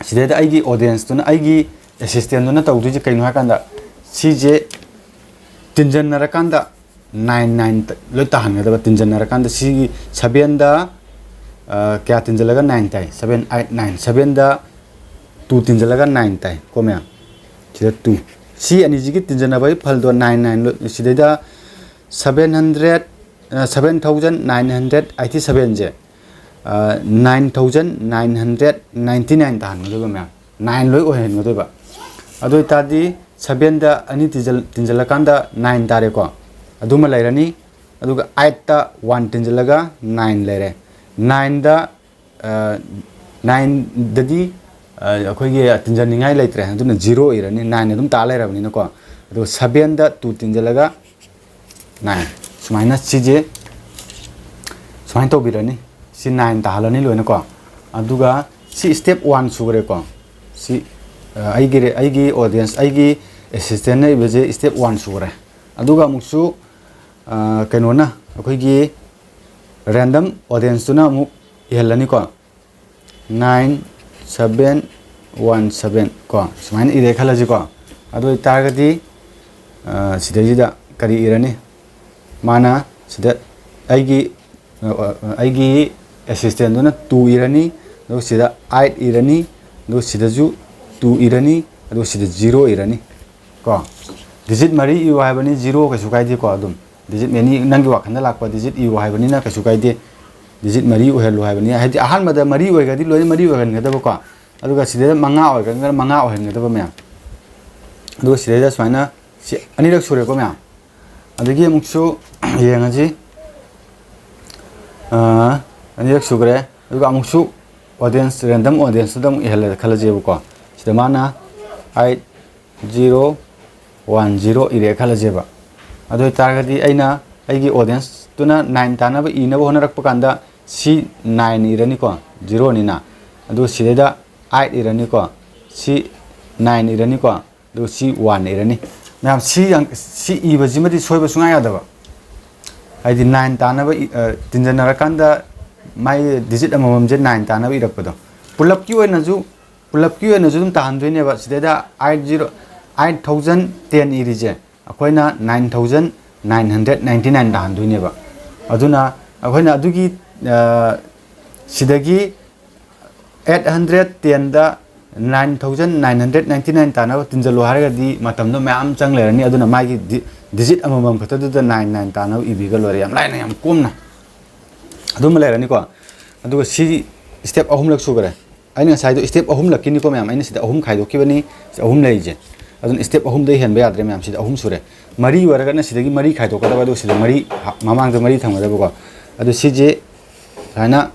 ꯁꯤꯗꯩꯗ ꯑꯩꯒꯤ audience ꯇꯨꯅ, ꯑꯩꯒꯤ assistant ꯗꯨꯅ ꯇꯧꯗꯣꯏꯁꯦ ꯀꯩꯅꯣ ꯍꯥꯏ ꯀꯥꯟꯗ, ꯁꯤꯁꯦ ꯇꯤꯟꯖꯟꯅꯔꯀꯥꯟꯗ nine nine ꯇ-, ꯂꯣꯏ ꯇꯥꯍꯟꯒꯗꯕ꯫ ꯇꯤꯟꯖꯟꯅꯔꯀꯥꯟꯗ ꯁꯤꯒꯤ seven ꯗ, ꯑ, ꯀꯌꯥ ꯇꯤꯟꯖꯜꯂꯒ nine ꯇꯥꯏ? Seven, eight, nine꯫ Seven ꯗ two ꯇꯤꯟꯖꯜꯂꯒ nine ꯇꯥꯏ ꯀꯣ ꯃꯌꯥꯝ꯫ ꯁꯤꯗ two꯫ ꯁꯤ ꯑꯅꯤꯁꯤꯒꯤ ꯇꯤꯟꯖꯟꯅꯕꯒꯤ ꯐꯜꯗꯣ nine nine ꯂꯣꯏ-, ꯁꯤꯗꯩꯗ seven hundred, ꯑ, seven thousand nine hundred eighty seven ꯁꯦ, ꯑ, nine thousand nine hundred ninety nine ꯇꯥꯍꯟꯒꯗꯣꯏꯕ ꯃꯌꯥꯝ꯫ Nine ꯂꯣꯏ ꯑꯣꯏꯍꯟꯒꯗꯣꯏꯕ꯫ ꯑꯗꯨ ꯑꯣꯏꯇꯥꯔꯗꯤ seven ꯗ ꯑꯅꯤ ꯇꯤꯟꯖꯜ-, ꯇꯤꯟꯖꯜꯂꯀꯥꯟꯗ nine ꯇꯥꯔꯦꯀꯣ꯫ ꯑꯗꯨꯃ ꯂꯩꯔꯅꯤ꯫ ꯑꯗꯨꯒ eight ꯇ one ꯇꯤꯟꯖꯜꯂꯒ nine ꯂꯩꯔꯦ꯫ Nine ꯗ, ꯑ, nine ꯗꯗꯤ, ꯑ, ꯑꯩꯈꯣꯏꯒꯤ ꯇꯤꯟꯖꯟꯅꯤꯡꯉꯥꯏ ꯂꯩꯇ꯭ꯔꯦ꯫ ꯑꯗꯨꯅ zero ꯏꯔꯅꯤ꯫ Nine ꯑꯗꯨꯝ ꯇꯥ ꯂꯩꯔꯕꯅꯤꯅꯀꯣ꯫ ꯑꯗꯨꯒ seven ꯗ two ꯇꯤꯟꯖꯜꯂꯒ nine꯫ ꯁꯨꯃꯥꯏꯅ ꯁꯤꯁꯦ ꯁꯨꯃꯥꯏꯅ ꯇꯧꯕꯤꯔꯅꯤ꯫ ꯁꯤ nine ꯇꯥꯍꯜꯂꯅꯤ ꯂꯣꯏꯅꯀꯣ꯫ ꯑꯗꯨꯒ ꯁꯤ step one ꯁꯨꯈ꯭ꯔꯦꯀꯣ꯫ ꯁꯤ, ꯑ, ꯑꯩꯒꯤ ꯔꯦ-, ꯑꯩꯒꯤ audience, ꯑꯩꯒꯤ assistant ꯅ ꯏꯕꯁꯦ step one ꯁꯨꯈ꯭ꯔꯦ꯫ ꯑꯗꯨꯒ ꯑꯃꯨꯛꯁꯨ, ꯑ, ꯀꯩꯅꯣꯅ, ꯑꯩꯈꯣꯏꯒꯤ random audienceꯇꯨꯅ ꯑꯃꯨꯛ ꯏꯍꯜꯂꯅꯤꯀꯣ꯫ Nine seven one seven ꯀꯣ, ꯁꯨꯃꯥꯏꯅ ꯏꯔꯦ ꯈꯜꯂꯁꯤꯀꯣ꯫ ꯑꯗꯨ ꯑꯣꯏꯇꯥꯔꯒꯗꯤ, ꯑ, ꯁꯤꯗꯩꯁꯤꯗ ꯀꯔꯤ ꯏꯔꯅꯤ? ꯃꯥꯅ ꯁꯤꯗ ꯑꯩꯒꯤ, ꯑ, ꯑ, ꯑꯩꯒꯤ assistantꯗꯨꯅ two ꯏꯔꯅꯤ, ꯑꯗꯨꯒ ꯁꯤꯗ eight ꯏꯔꯅꯤ, ꯑꯗꯨꯒ ꯁꯤꯗꯁꯨ two ꯏꯔꯅꯤ, ꯑꯗꯨꯒ ꯁꯤꯗ zero ꯏꯔꯅꯤ ꯀꯣ꯫ Digit ꯃꯔꯤ ꯏꯌꯨ ꯍꯥꯏꯕꯅꯤ, zero ꯀꯩꯁꯨ ꯀꯥꯏꯗꯦꯀꯣ꯫ ꯑꯗꯨꯝ digit ꯑꯅꯤ ꯅꯪꯒꯤ ꯋꯥꯈꯜꯗ ꯂꯥꯛꯄ digit ꯏꯌꯨ ꯍꯥꯏꯕꯅꯤꯅ ꯀꯩꯁꯨ ꯀꯥꯏꯗꯦ꯫ Digit ꯃꯔꯤ ꯑꯣꯏꯍꯜꯂꯨ ꯍꯥꯏꯕꯅꯤ, ꯍꯥꯏꯗꯤ ꯑꯍꯥꯟꯕꯗ ꯃꯔꯤ ꯑꯣꯏꯔꯒꯗꯤ ꯂꯣꯏꯅ ꯃꯔꯤ ꯑꯣꯏꯍꯟꯒꯗꯕꯀꯣ꯫ ꯑꯗꯨꯒ ꯁꯤꯗꯩꯗ ꯃꯉꯥ ꯑꯣꯏꯔꯒꯅ ꯃꯉꯥ ꯑꯣꯏꯍꯟꯒꯗꯕ ꯃꯌꯥꯝ꯫ ꯑꯗꯨꯒ ꯁꯤꯗꯩꯗ ꯁꯨꯃꯥꯏꯅ ꯁꯤ ꯑꯅꯤꯔꯛ ꯁꯨꯔꯦꯀꯣ ꯃꯌꯥꯝ꯫ ꯑꯗꯒꯤ ꯑꯃꯨꯛꯁꯨ ꯌꯦꯡꯉꯁꯤ꯫ ꯑꯥ, ꯑꯅꯤꯔꯛ ꯁꯨꯈ꯭ꯔꯦ꯫ ꯑꯗꯨꯒ ꯑꯃꯨꯛꯁꯨ audience, random audienceꯇꯨꯗ ꯑꯃꯨꯛ ꯏꯍꯜꯂꯦ ꯈꯜꯂꯁꯦꯕꯀꯣ꯫ ꯁꯤꯗ ꯃꯥꯅ eight zero one zero ꯏꯔꯦ ꯈꯜꯂꯁꯦꯕ꯫ ꯑꯗꯨ ꯑꯣꯏꯇꯥꯔꯒꯗꯤ ꯑꯩꯅ ꯑꯩꯒꯤ audienceꯇꯨꯅ nine ꯇꯥꯅꯕ ꯏꯅꯕ ꯍꯣꯠꯅꯔꯛꯄ ꯀꯥꯟꯗ ꯁꯤ nine ꯏꯔꯅꯤꯀꯣ, zeroꯅꯤꯅ꯫ ꯑꯗꯨ ꯁꯤꯗꯩꯗ eight ꯏꯔꯅꯤꯀꯣ, ꯁꯤ nine ꯏꯔꯅꯤꯀꯣ, ꯑꯗꯨꯒ ꯁꯤ one ꯏꯔꯅꯤ꯫ ꯃꯌꯥꯝ ꯁꯤ ꯌꯥꯝ-, ꯁꯤ ꯏꯕꯁꯤꯃꯗꯤ ꯁꯣꯏꯕ ꯁꯨꯡꯌꯥ ꯌꯥꯗꯕ꯫ ꯍꯥꯏꯗꯤ nine ꯇꯥꯅꯕ ꯏ-, ꯑ, ꯇꯤꯟꯖꯟꯅꯔꯀꯥꯟꯗ ꯃꯥꯏ digit ꯑꯃꯃꯝꯁꯦ nine ꯇꯥꯅꯕ ꯏꯔꯛꯄꯗꯣ꯫ ꯄꯨꯂꯞꯀꯤ ꯑꯣꯏꯅꯁꯨ, ꯄꯨꯂꯞꯀꯤ ꯑꯣꯏꯅꯁꯨ ꯑꯗꯨꯝ ꯇꯥꯍꯟꯗꯣꯏꯅꯦꯕ꯫ ꯁꯤꯗꯩꯗ eight zero, eight thousand ten ꯏꯔꯤꯁꯦ ꯑꯩꯈꯣꯏꯅ nine thousand nine hundred ninety nine ꯇꯥꯍꯟꯗꯣꯏꯅꯦꯕ꯫ ꯑꯗꯨꯅ ꯑꯩꯈꯣꯏꯅ ꯑꯗꯨꯒꯤ, ꯑ, ꯁꯤꯗꯒꯤ eight hundred tenꯗ nine thousand nine hundred ninety nine ꯇꯥꯅꯕ ꯇꯤꯟꯖꯜꯂꯨ ꯍꯥꯏꯔꯒꯗꯤ ꯃꯇꯝꯗꯣ ꯃꯌꯥꯝ ꯆꯪ ꯂꯩꯔꯅꯤ꯫ ꯑꯗꯨꯅ ꯃꯥꯒꯤ ꯗꯤ-, digit ꯑꯃꯃꯝ ꯈꯛꯇꯗꯨꯗ nine nine ꯇꯥꯅꯕ ꯏꯕꯤꯒ ꯂꯣꯏꯔꯦ, ꯌꯥꯝ ꯂꯥꯏꯅ, ꯌꯥꯝ ꯀꯣꯝꯅ꯫ ꯑꯗꯨꯃ ꯂꯩꯔꯅꯤꯀꯣ꯫ ꯑꯗꯨꯒ ꯁꯤ step ꯑꯍꯨꯝꯂꯛ ꯁꯨꯈ꯭ꯔꯦ꯫ ꯑꯩꯅ ꯉꯁꯥꯏꯗꯣ step ꯑꯍꯨꯝꯂꯛꯀꯤꯅꯤꯀꯣ ꯃꯌꯥꯝ, ꯑꯩꯅ ꯁꯤꯗ ꯑꯍꯨꯝ ꯈꯥꯏꯗꯣꯛꯈꯤꯕꯅꯤ, ꯁꯤꯗ ꯑꯍꯨꯝ ꯂꯩꯔꯤꯁꯦ꯫ ꯑꯗꯨꯅ step ꯑꯍꯨꯝꯗꯩ ꯍꯦꯟꯕ ꯌꯥꯗ꯭ꯔꯦ ꯃꯌꯥꯝ, ꯁꯤꯗ ꯑꯍꯨꯝ ꯁꯨꯔꯦ꯫ ꯃꯔꯤ ꯑꯣꯏꯔꯒꯅ ꯁꯤꯗꯒꯤ ꯃꯔꯤ ꯈꯥꯏꯗꯣꯛꯀꯗꯕ, ꯑꯗꯨꯒ ꯁꯤꯗ ꯃꯔꯤ ꯍꯥ-, ꯃꯃꯥꯡꯗ ꯃꯔꯤ ꯊꯝꯒꯗꯕꯀꯣ꯫ ꯑꯗꯨ ꯁꯤꯁꯦ ꯁꯨꯃꯥꯏꯅ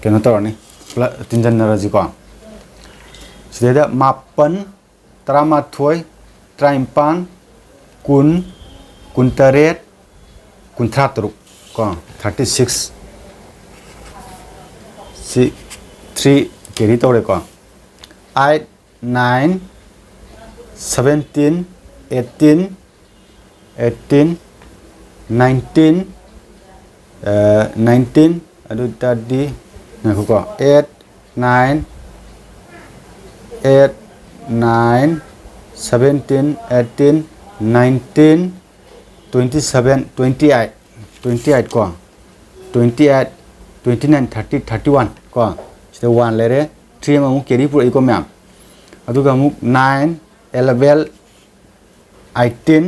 ꯀꯩꯅꯣ ꯇꯧꯔꯅꯤ, ꯄꯨꯂꯞ ꯇꯤꯟꯖꯟꯅꯔꯁꯤꯀꯣ꯫ ꯁꯤꯗꯩꯗ ꯃꯥꯄꯟ, ꯇꯔꯥꯃꯥꯊꯣꯏ, ꯇꯔꯥꯅꯤꯄꯥꯟ, ꯀꯨꯟ, ꯀꯨꯟꯇꯔꯦꯠ, ꯀꯨꯟꯊ꯭ꯔꯥ ꯇꯔꯨꯛ ꯀꯣ, thirty six꯫ ꯁꯤ three carry ꯇꯧꯔꯦꯀꯣ꯫ Eight, nine, seventeen, eighteen, eighteen, nineteen, nineteen, ꯑꯗꯨ ꯑꯣꯏ ꯇꯥꯔꯗꯤ, ꯉꯥꯏꯈꯣꯀꯣ, eight, nine, eight, nine, seventeen, eighteen, nineteen, twenty seven, twenty eight, twenty eight ꯀꯣ, twenty eight, twenty nine, thirty, thirty one ꯀꯣ, ꯁꯤꯗ ꯋꯥꯟ ꯂꯩꯔꯦ, ꯊ꯭ꯔꯤ ꯑꯃꯃꯨꯛ ꯀꯦꯔꯤ ꯄꯨꯔꯛꯏꯀꯣ ꯃꯌꯥꯝ꯫ ꯑꯗꯨꯒ ꯑꯃꯨꯛ ꯅꯥꯏꯟ, ꯑꯦꯂꯚꯦꯟ, ꯑꯩꯠꯇꯤꯟ,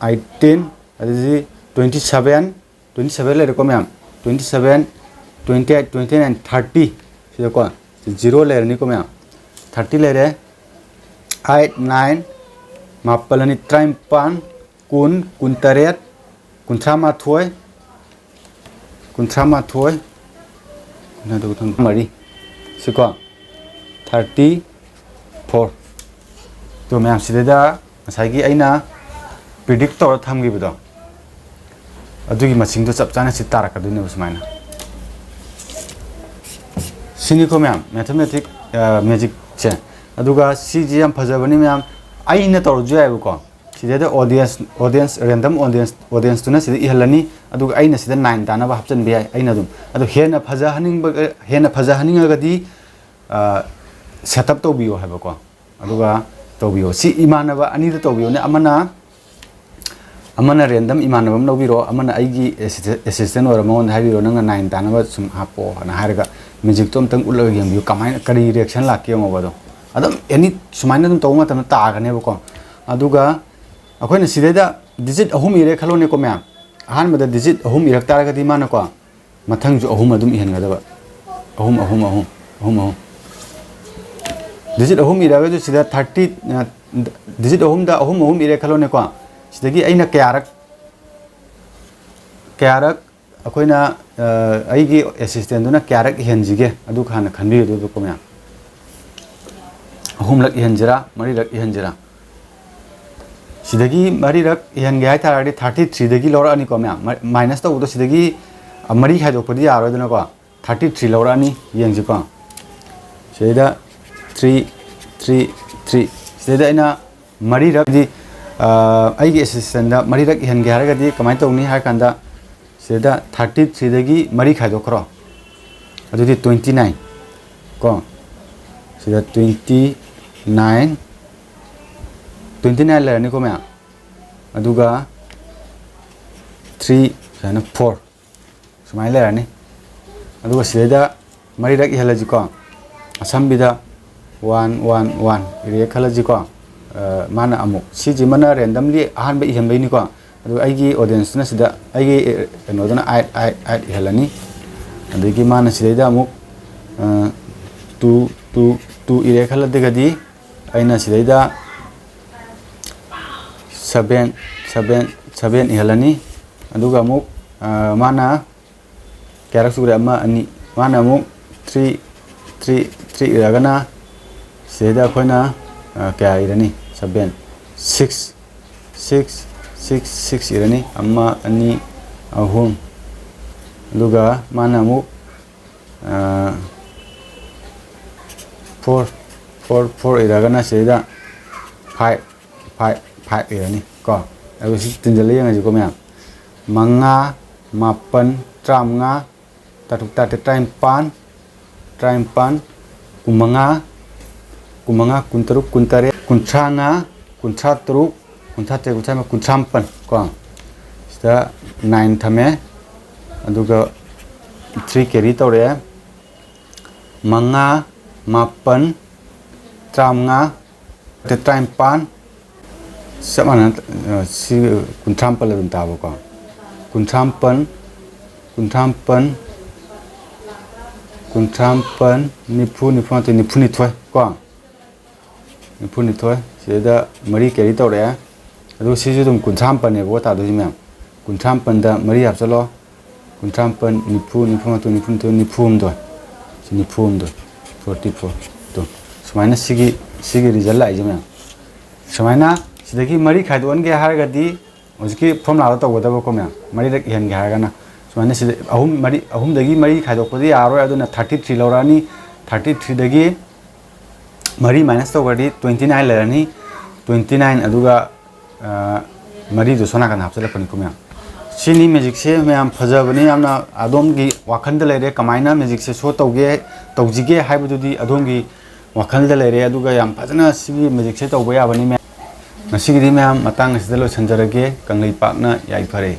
ꯑꯩꯠꯇꯤꯟ, ꯑꯗꯨꯗꯤ ꯇ꯭ꯋꯦꯟꯇꯤ ꯁꯕꯦꯟ, ꯇ꯭ꯋꯦꯟꯇꯤ ꯁꯕꯦꯟ ꯂꯩꯔꯦꯀꯣ ꯃꯌꯥꯝ, twenty seven, twenty eight, twenty nine, thirty, ꯁꯤꯗꯀꯣ ꯖꯤꯔꯣ ꯂꯩꯔꯅꯤꯀꯣ ꯃꯌꯥꯝ, ꯊꯥꯔꯇꯤ ꯂꯩꯔꯦ, ꯑꯩꯠ, ꯅꯥꯏꯟ, ꯃꯥꯄꯜ ꯑꯅꯤ ꯇꯔꯥꯅꯤꯄꯥꯟ, ꯀꯨꯟ, ꯀꯨꯟꯇꯔꯦꯠ, ꯀꯨꯟꯊ꯭ꯔꯥ ꯃꯥꯊꯣꯏ, ꯀꯨꯟꯊ꯭ꯔꯥ ꯃꯥꯊꯣꯏ, ꯃꯔꯤ, ꯁꯤꯀꯣ, ꯊꯥꯔꯇꯤ ꯐꯣꯔ꯫ ꯑꯗꯣ ꯃꯌꯥꯝ, ꯁꯤꯗꯩꯗ ꯉꯁꯥꯏꯒꯤ ꯑꯩꯅ ꯄ꯭ꯔꯤꯗꯤꯛ ꯇꯧꯔ ꯊꯝꯈꯤꯕꯗꯣ, ꯑꯗꯨꯒꯤ ꯃꯁꯤꯡꯗꯣ ꯆꯞ ꯆꯥꯅ ꯁꯤ ꯇꯥꯔꯛꯀꯗꯣꯏꯅꯦꯕ ꯁꯨꯃꯥꯏꯅ꯫ ꯁꯤꯅꯤꯀꯣ ꯃꯌꯥꯝ, ꯃꯦꯊꯃꯦꯇꯤꯛ, ꯃꯦꯖꯤꯛꯁꯦ꯫ ꯑꯗꯨꯒ ꯁꯤꯁꯦ ꯌꯥꯝ ꯐꯖꯕꯅꯤ ꯃꯌꯥꯝ, ꯑꯩꯅ ꯇꯧꯔꯁꯨ ꯌꯥꯏꯕꯀꯣ꯫ ꯁꯤꯗꯩꯗ ꯑꯣꯗꯤꯌꯦꯟꯁ, ꯑꯣꯗꯤꯌꯦꯟꯁ, ꯔꯦꯟꯗꯝ ꯑꯣꯗꯤꯌꯦꯟꯁ, ꯑꯣꯗꯤꯌꯦꯟꯁꯇꯨꯅ ꯁꯤꯗ ꯏꯍꯜꯂꯅꯤ, ꯑꯗꯨꯒ ꯑꯩꯅ ꯁꯤꯗ ꯅꯥꯏꯟ ꯇꯥꯅꯕ ꯍꯥꯞꯆꯤꯟꯕ ꯌꯥꯏ ꯑꯩꯅ ꯑꯗꯨꯝ꯫ ꯑꯗꯣ ꯍꯦꯟꯅ ꯐꯖꯍꯟꯅꯤꯡꯕ, ꯍꯦꯟꯅ ꯐꯖꯍꯟꯅꯤꯡꯉꯒꯗꯤ, ꯁꯦꯠ ꯑꯞ ꯇꯧꯕꯤꯌꯣ ꯍꯥꯏꯕꯀꯣ꯫ ꯑꯗꯨꯒ ꯇꯧꯕꯤꯌꯣ꯫ ꯁꯤ ꯏꯃꯥꯟꯅꯕ ꯑꯅꯤꯗ ꯇꯧꯕꯤꯌꯣꯅꯦ꯫ ꯑꯃꯅ, ꯑꯃꯅ ꯔꯦꯟꯗꯝ ꯏꯃꯥꯟꯅꯕ ꯑꯃ ꯂꯧꯕꯤꯔꯣ, ꯑꯃꯅ ꯑꯩꯒꯤ ꯑꯦꯁꯤꯁꯇꯦꯟ ꯑꯣꯏꯔꯣ, ꯃꯉꯣꯟꯗ ꯍꯥꯏꯕꯤꯔꯣ, "ꯅꯪꯅ ꯅꯥꯏꯟ ꯇꯥꯅꯕ ꯁꯨꯝ ꯍꯥꯞꯄꯣ" ꯍꯥꯏꯅ ꯍꯥꯏꯔꯒ, ꯃꯦꯖꯤꯛꯇꯣ ꯑꯝꯇꯪ ꯎꯠꯂꯒ ꯌꯦꯡꯕꯤꯌꯨ, ꯀꯃꯥꯏꯅ, ꯀꯔꯤ ꯔꯤꯌꯦꯛꯁꯟ ꯂꯥꯛꯀꯦ ꯌꯦꯡꯉꯣꯕ꯫ ꯑꯗꯣ ꯑꯗꯨꯝ ꯑꯦꯅꯤ ꯁꯨꯃꯥꯏꯅ ꯑꯗꯨꯝ ꯇꯧꯕ ꯃꯇꯝꯗ ꯇꯥꯒꯅꯦꯕꯀꯣ꯫ ꯑꯗꯨꯒ ꯑꯩꯈꯣꯏꯅ ꯁꯤꯗꯩꯗ ꯗꯤꯖꯤꯠ ꯑꯍꯨꯝ ꯏꯔꯦ ꯈꯜꯂꯣꯅꯦꯀꯣ ꯃꯌꯥꯝ꯫ ꯑꯍꯥꯟꯕꯗ ꯗꯤꯖꯤꯠ ꯑꯍꯨꯝ ꯏꯔꯛ ꯇꯥꯔꯒꯗꯤ ꯃꯥꯅꯀꯣ, ꯃꯊꯪꯁꯨ ꯑꯍꯨꯝ ꯑꯗꯨꯝ ꯏꯍꯟꯒꯗꯕ꯫ ꯑꯍꯨꯝ, ꯑꯍꯨꯝ, ꯑꯍꯨꯝ, ꯑꯍꯨꯝ, ꯑꯍꯨꯝ꯫ ꯗꯤꯖꯤꯠ ꯑꯍꯨꯝ ꯏꯔꯒꯁꯨ ꯁꯤꯗ ꯊꯥꯔꯇꯤ, ꯗꯤꯖꯤꯠ ꯑꯍꯨꯝꯗ ꯑꯍꯨꯝ ꯑꯍꯨꯝ ꯏꯔꯦ ꯈꯜꯂꯣꯅꯦꯀꯣ꯫ ꯁꯤꯗꯒꯤ ꯑꯩꯅ ꯀꯌꯥꯔꯛ, ꯀꯌꯥꯔꯛ ꯑꯩꯈꯣꯏꯅ, ꯑ, ꯑꯩꯒꯤ ꯑꯦꯁꯤꯁꯇꯦꯟꯗꯨꯅ ꯀꯌꯥꯔꯛ ꯏꯍꯟꯁꯤꯒꯦ, ꯑꯗꯨ ꯍꯥꯟꯅ ꯈꯟꯕꯤꯒꯗꯣꯏꯕꯀꯣ ꯃꯌꯥꯝ꯫ ꯑꯍꯨꯝꯂꯛ ꯏꯍꯟꯁꯤꯔꯥ, ꯃꯔꯤꯔꯛ ꯏꯍꯟꯁꯤꯔꯥ? ꯁꯤꯗꯒꯤ ꯃꯔꯤꯔꯛ ꯏꯍꯟꯒꯦ ꯍꯥꯏ ꯇꯥꯔꯒꯗꯤ ꯊꯥꯔꯇꯤ ꯊ꯭ꯔꯤꯗꯒꯤ ꯂꯧꯔꯛꯑꯅꯤꯀꯣ ꯃꯌꯥꯝ꯫ ꯃ-, ꯃꯥꯏꯅꯁ ꯇꯧꯕꯗꯣ ꯁꯤꯗꯒꯤ, ꯑ, ꯃꯔꯤ ꯈꯥꯏꯗꯣꯛꯄꯗꯤ ꯌꯥꯔꯣꯏꯗꯅꯀꯣ꯫ Thirty three ꯂꯧꯔꯛꯑꯅꯤ, ꯌꯦꯡꯁꯤꯀꯣ꯫ ꯁꯤꯗꯩꯗ ꯊ꯭ꯔꯤ, ꯊ꯭ꯔꯤ, ꯊ꯭ꯔꯤ꯫ ꯁꯤꯗꯩꯗ ꯑꯩꯅ ꯃꯔꯤꯔꯛ, ꯍꯥꯏꯗꯤ ꯑꯩꯒꯤ ꯑꯦꯁꯤꯁꯇꯦꯟꯗ ꯃꯔꯤꯔꯛ ꯏꯍꯟꯒꯦ ꯍꯥꯏꯔꯒꯗꯤ ꯀꯃꯥꯏꯅ ꯇꯧꯅꯤ ꯍꯥꯏꯔ ꯀꯥꯟꯗ, ꯁꯤꯗ ꯊꯥꯔꯇꯤ ꯊ꯭ꯔꯤꯗꯒꯤ ꯃꯔꯤ ꯈꯥꯏꯗꯣꯛꯈ꯭ꯔꯣ, ꯑꯗꯨꯗꯤ ꯇ꯭ꯋꯦꯟꯇꯤ ꯅꯥꯏꯟ ꯀꯣ꯫ ꯁꯤꯗ ꯇ꯭ꯋꯦꯟꯇꯤ ꯅꯥꯏꯟ, ꯇ꯭ꯋꯦꯟꯇꯤ ꯅꯥꯏꯟ ꯂꯩꯔꯅꯤꯀꯣ ꯃꯌꯥꯝ꯫ ꯑꯗꯨꯒ ꯊ꯭ꯔꯤ ꯁꯨꯃꯥꯏꯅ ꯐꯣꯔ ꯁꯨꯃꯥꯏꯅ ꯂꯩꯔꯅꯤ꯫ ꯑꯗꯨꯒ ꯁꯤꯗꯩꯗ ꯃꯔꯤꯔꯛ ꯏꯍꯜꯂꯁꯤꯀꯣ꯫ ꯑꯁꯝꯕꯤꯗ ꯋꯥꯟ ꯋꯥꯟ ꯋꯥꯟ ꯏꯔꯦ ꯈꯜꯂꯁꯤꯀꯣ꯫ ꯃꯥꯅ ꯑꯃꯨꯛ, ꯁꯤꯁꯤꯃꯅ ꯔꯦꯟꯗꯝꯂꯤ ꯑꯍꯥꯟꯕ ꯏꯍꯟꯕꯩꯅꯤꯀꯣ꯫ ꯑꯗꯨꯒ ꯑꯩꯒꯤ ꯑꯣꯗꯤꯌꯦꯟꯁꯇꯨꯅ ꯁꯤꯗ, ꯑꯩꯒꯤ ꯀꯩꯅꯣꯗꯨꯅ ꯑꯥꯏꯠ ꯑꯥꯏꯠ ꯑꯥꯏꯠ ꯏꯍꯜꯂꯅꯤ꯫ ꯑꯗꯒꯤ ꯃꯥꯅ ꯁꯤꯗꯩꯗ ꯑꯃꯨꯛ ꯇꯨ ꯇꯨ ꯇꯨ ꯏꯔꯦ ꯈꯜꯂꯗꯒꯗꯤ ꯑꯩꯅ ꯁꯤꯗꯩꯗ ꯁꯕꯦꯟ ꯁꯕꯦꯟ ꯁꯕꯦꯟ ꯏꯍꯜꯂꯅꯤ꯫ ꯑꯗꯨꯒ ꯑꯃꯨꯛ ꯃꯥꯅ ꯀꯌꯥꯔꯛ ꯁꯨꯔꯦ? ꯑꯃ, ꯑꯅꯤ꯫ ꯃꯥꯅ ꯑꯃꯨꯛ ꯊ꯭ꯔꯤ ꯊ꯭ꯔꯤ ꯊ꯭ꯔꯤ ꯏꯔꯒꯅ ꯁꯤꯗꯩꯗ ꯑꯩꯈꯣꯏꯅ ꯀꯌꯥ ꯏꯔꯅꯤ? Seven six six six six ꯏꯔꯅꯤ꯫ ꯑꯃ, ꯑꯅꯤ, ꯑꯍꯨꯝ꯫ ꯑꯗꯨꯒ ꯃꯥꯅ ꯑꯃꯨꯛ ꯐꯣꯔ ꯐꯣꯔ ꯐꯣꯔ ꯏꯔꯒꯅ ꯁꯤꯗꯩꯗ ꯐꯥꯏꯚ ꯐꯥꯏꯚ ꯐꯥꯏꯚ ꯏꯔꯅꯤ ꯀꯣ꯫ ꯑꯗꯨꯒ ꯁꯤ ꯇꯤꯟꯖꯜꯂ ꯌꯦꯡꯉꯁꯤꯀꯣ ꯃꯌꯥꯝ꯫ ꯃꯉꯥ, ꯃꯥꯄꯟ, ꯇꯔꯥꯃꯉꯥ, ꯇꯔꯨꯛ, ꯇꯔꯥꯇꯔꯦꯠ, ꯇꯔꯥꯅꯤꯄꯥꯟ, ꯇꯔꯥꯅꯤꯄꯥꯟ, ꯀꯨꯟꯃꯉꯥ, ꯀꯨꯟꯃꯉꯥ, ꯀꯨꯟꯇꯔꯨꯛ, ꯀꯨꯟꯇꯔꯦꯠ, ꯀꯨꯟꯊ꯭ꯔꯥꯉꯥ, ꯀꯨꯟꯊ꯭ꯔꯥ ꯇꯔꯨꯛ, ꯀꯨꯟꯊ꯭ꯔꯥ ꯇꯔꯦꯠ, ꯀꯨꯟꯊ꯭ꯔꯥ ꯅꯤꯄꯥꯟ, ꯀꯨꯟꯊ꯭ꯔꯥ ꯃꯥꯄꯟ ꯀꯣ꯫ ꯁꯤꯗ ꯅꯥꯏꯟ ꯊꯝꯃꯦ꯫ ꯑꯗꯨꯒ ꯊ꯭ꯔꯤ ꯀꯦꯔꯤ ꯇꯧꯔꯛꯑꯦ꯫ ꯃꯉꯥ, ꯃꯥꯄꯟ, ꯇꯔꯥꯃꯉꯥ, ꯇꯔꯥꯅꯤꯄꯥꯟ꯫ ꯆꯞ ꯃꯥꯟꯅꯅ ꯁꯤ ꯀꯨꯟꯊ꯭ꯔꯥ ꯃꯥꯄꯟ ꯑꯗꯨꯝ ꯇꯥꯕꯀꯣ꯫ ꯀꯨꯟꯊ꯭ꯔꯥ ꯃꯥꯄꯟ, ꯀꯨꯟꯊ꯭ꯔꯥ ꯃꯥꯄꯟ, ꯀꯨꯟꯊ꯭ꯔꯥ ꯃꯥꯄꯟ, ꯅꯤꯐꯨ, ꯅꯤꯐꯨ ꯃꯥꯊꯣꯏ, ꯅꯤꯐꯨ ꯅꯤꯊꯣꯏ ꯀꯣ꯫ ꯅꯤꯐꯨ ꯅꯤꯊꯣꯏ꯫ ꯁꯤꯗꯩꯗ ꯃꯔꯤ ꯀꯦꯔꯤ ꯇꯧꯔꯛꯑꯦ꯫ ꯑꯗꯨꯒ ꯁꯤꯁꯨ ꯑꯗꯨꯝ ꯀꯨꯟꯊ꯭ꯔꯥ ꯃꯥꯄꯟꯅꯦꯕꯀꯣ ꯇꯥꯗꯣꯏꯁꯤ ꯃꯌꯥꯝ꯫ ꯀꯨꯟꯊ꯭ꯔꯥ ꯃꯥꯄꯟꯗ ꯃꯔꯤ ꯍꯥꯞꯆꯜꯂꯣ꯫ ꯀꯨꯟꯊ꯭ꯔꯥ ꯃꯥꯄꯟ, ꯅꯤꯐꯨ, ꯅꯤꯐꯨ ꯃꯥꯊꯣꯏ, ꯅꯤꯐꯨ ꯅꯤꯊꯣꯏ, ꯅꯤꯐꯨ ꯍꯨꯝꯗꯣꯏ꯫ ꯁꯤ ꯅꯤꯐꯨ ꯍꯨꯝꯗꯣꯏ꯫ Forty four. ꯑꯗꯣ ꯁꯨꯃꯥꯏꯅ ꯁꯤꯒꯤ, ꯁꯤꯒꯤ ꯔꯤꯖꯜ ꯂꯥꯛꯏꯁꯦ ꯃꯌꯥꯝ꯫ ꯁꯨꯃꯥꯏꯅ ꯁꯤꯗꯒꯤ ꯃꯔꯤ ꯈꯥꯏꯗꯣꯛꯍꯟꯒꯦ ꯍꯥꯏꯔꯒꯗꯤ ꯍꯧꯖꯤꯛꯀꯤ ꯐꯣꯔꯃꯨꯂꯥꯗꯣ ꯇꯧꯒꯗꯕꯀꯣ ꯃꯌꯥꯝ꯫ ꯃꯔꯤꯔꯛ ꯏꯍꯟꯒꯦ ꯍꯥꯏꯔꯒꯅ ꯁꯨꯃꯥꯏꯅ ꯁꯤꯗ ꯑꯍꯨꯝ, ꯃꯔꯤ, ꯑꯍꯨꯝꯗꯒꯤ ꯃꯔꯤ ꯈꯥꯏꯗꯣꯛꯄꯗꯤ ꯌꯥꯔꯔꯣꯏ꯫ ꯑꯗꯨꯅ ꯊꯥꯔꯇꯤ ꯊ꯭ꯔꯤ ꯂꯧꯔꯛꯑꯅꯤ꯫ ꯊꯥꯔꯇꯤ ꯊ꯭ꯔꯤꯗꯒꯤ ꯃꯔꯤ ꯃꯥꯏꯅꯁ ꯇꯧꯈ꯭ꯔꯗꯤ ꯇ꯭ꯋꯦꯟꯇꯤ ꯅꯥꯏꯟ ꯂꯩꯔꯅꯤ꯫ ꯇ꯭ꯋꯦꯟꯇꯤ ꯅꯥꯏꯟ ꯑꯗꯨꯒ ꯑ, ꯃꯔꯤꯗꯣ ꯁꯣꯝ ꯅꯥꯀꯟꯗ ꯍꯥꯞꯆꯤꯜꯂꯛꯄꯅꯤꯀꯣ ꯃꯌꯥꯝ꯫ ꯁꯤꯅꯤ magicꯁꯦ ꯃꯌꯥꯝ, ꯐꯖꯕꯅꯤ ꯌꯥꯝꯅ꯫ ꯑꯗꯣꯝꯒꯤ ꯋꯥꯈꯜꯗ ꯂꯩꯔꯦ ꯀꯃꯥꯏꯅ magicꯁꯦ show ꯇꯧꯒꯦ, ꯇꯧꯁꯤꯒꯦ ꯍꯥꯏꯕꯗꯨꯗꯤ ꯑꯗꯣꯝꯒꯤ ꯋꯥꯈꯜꯗ ꯂꯩꯔꯦ꯫ ꯑꯗꯨꯒ ꯌꯥꯝ ꯐꯖꯅ ꯁꯤꯒꯤ magicꯁꯦ ꯇꯧꯕ ꯌꯥꯕꯅꯤ ꯃꯌꯥꯝ꯫ ꯉꯁꯤꯒꯤꯗꯤ ꯃꯌꯥꯝ ꯃꯇꯥꯡ ꯑꯁꯤꯗ ꯂꯣꯏꯁꯤꯟꯖꯔꯒꯦ꯫ ꯀꯪꯂꯩꯄꯥꯛꯅ ꯌꯥꯏꯐꯔꯦ꯫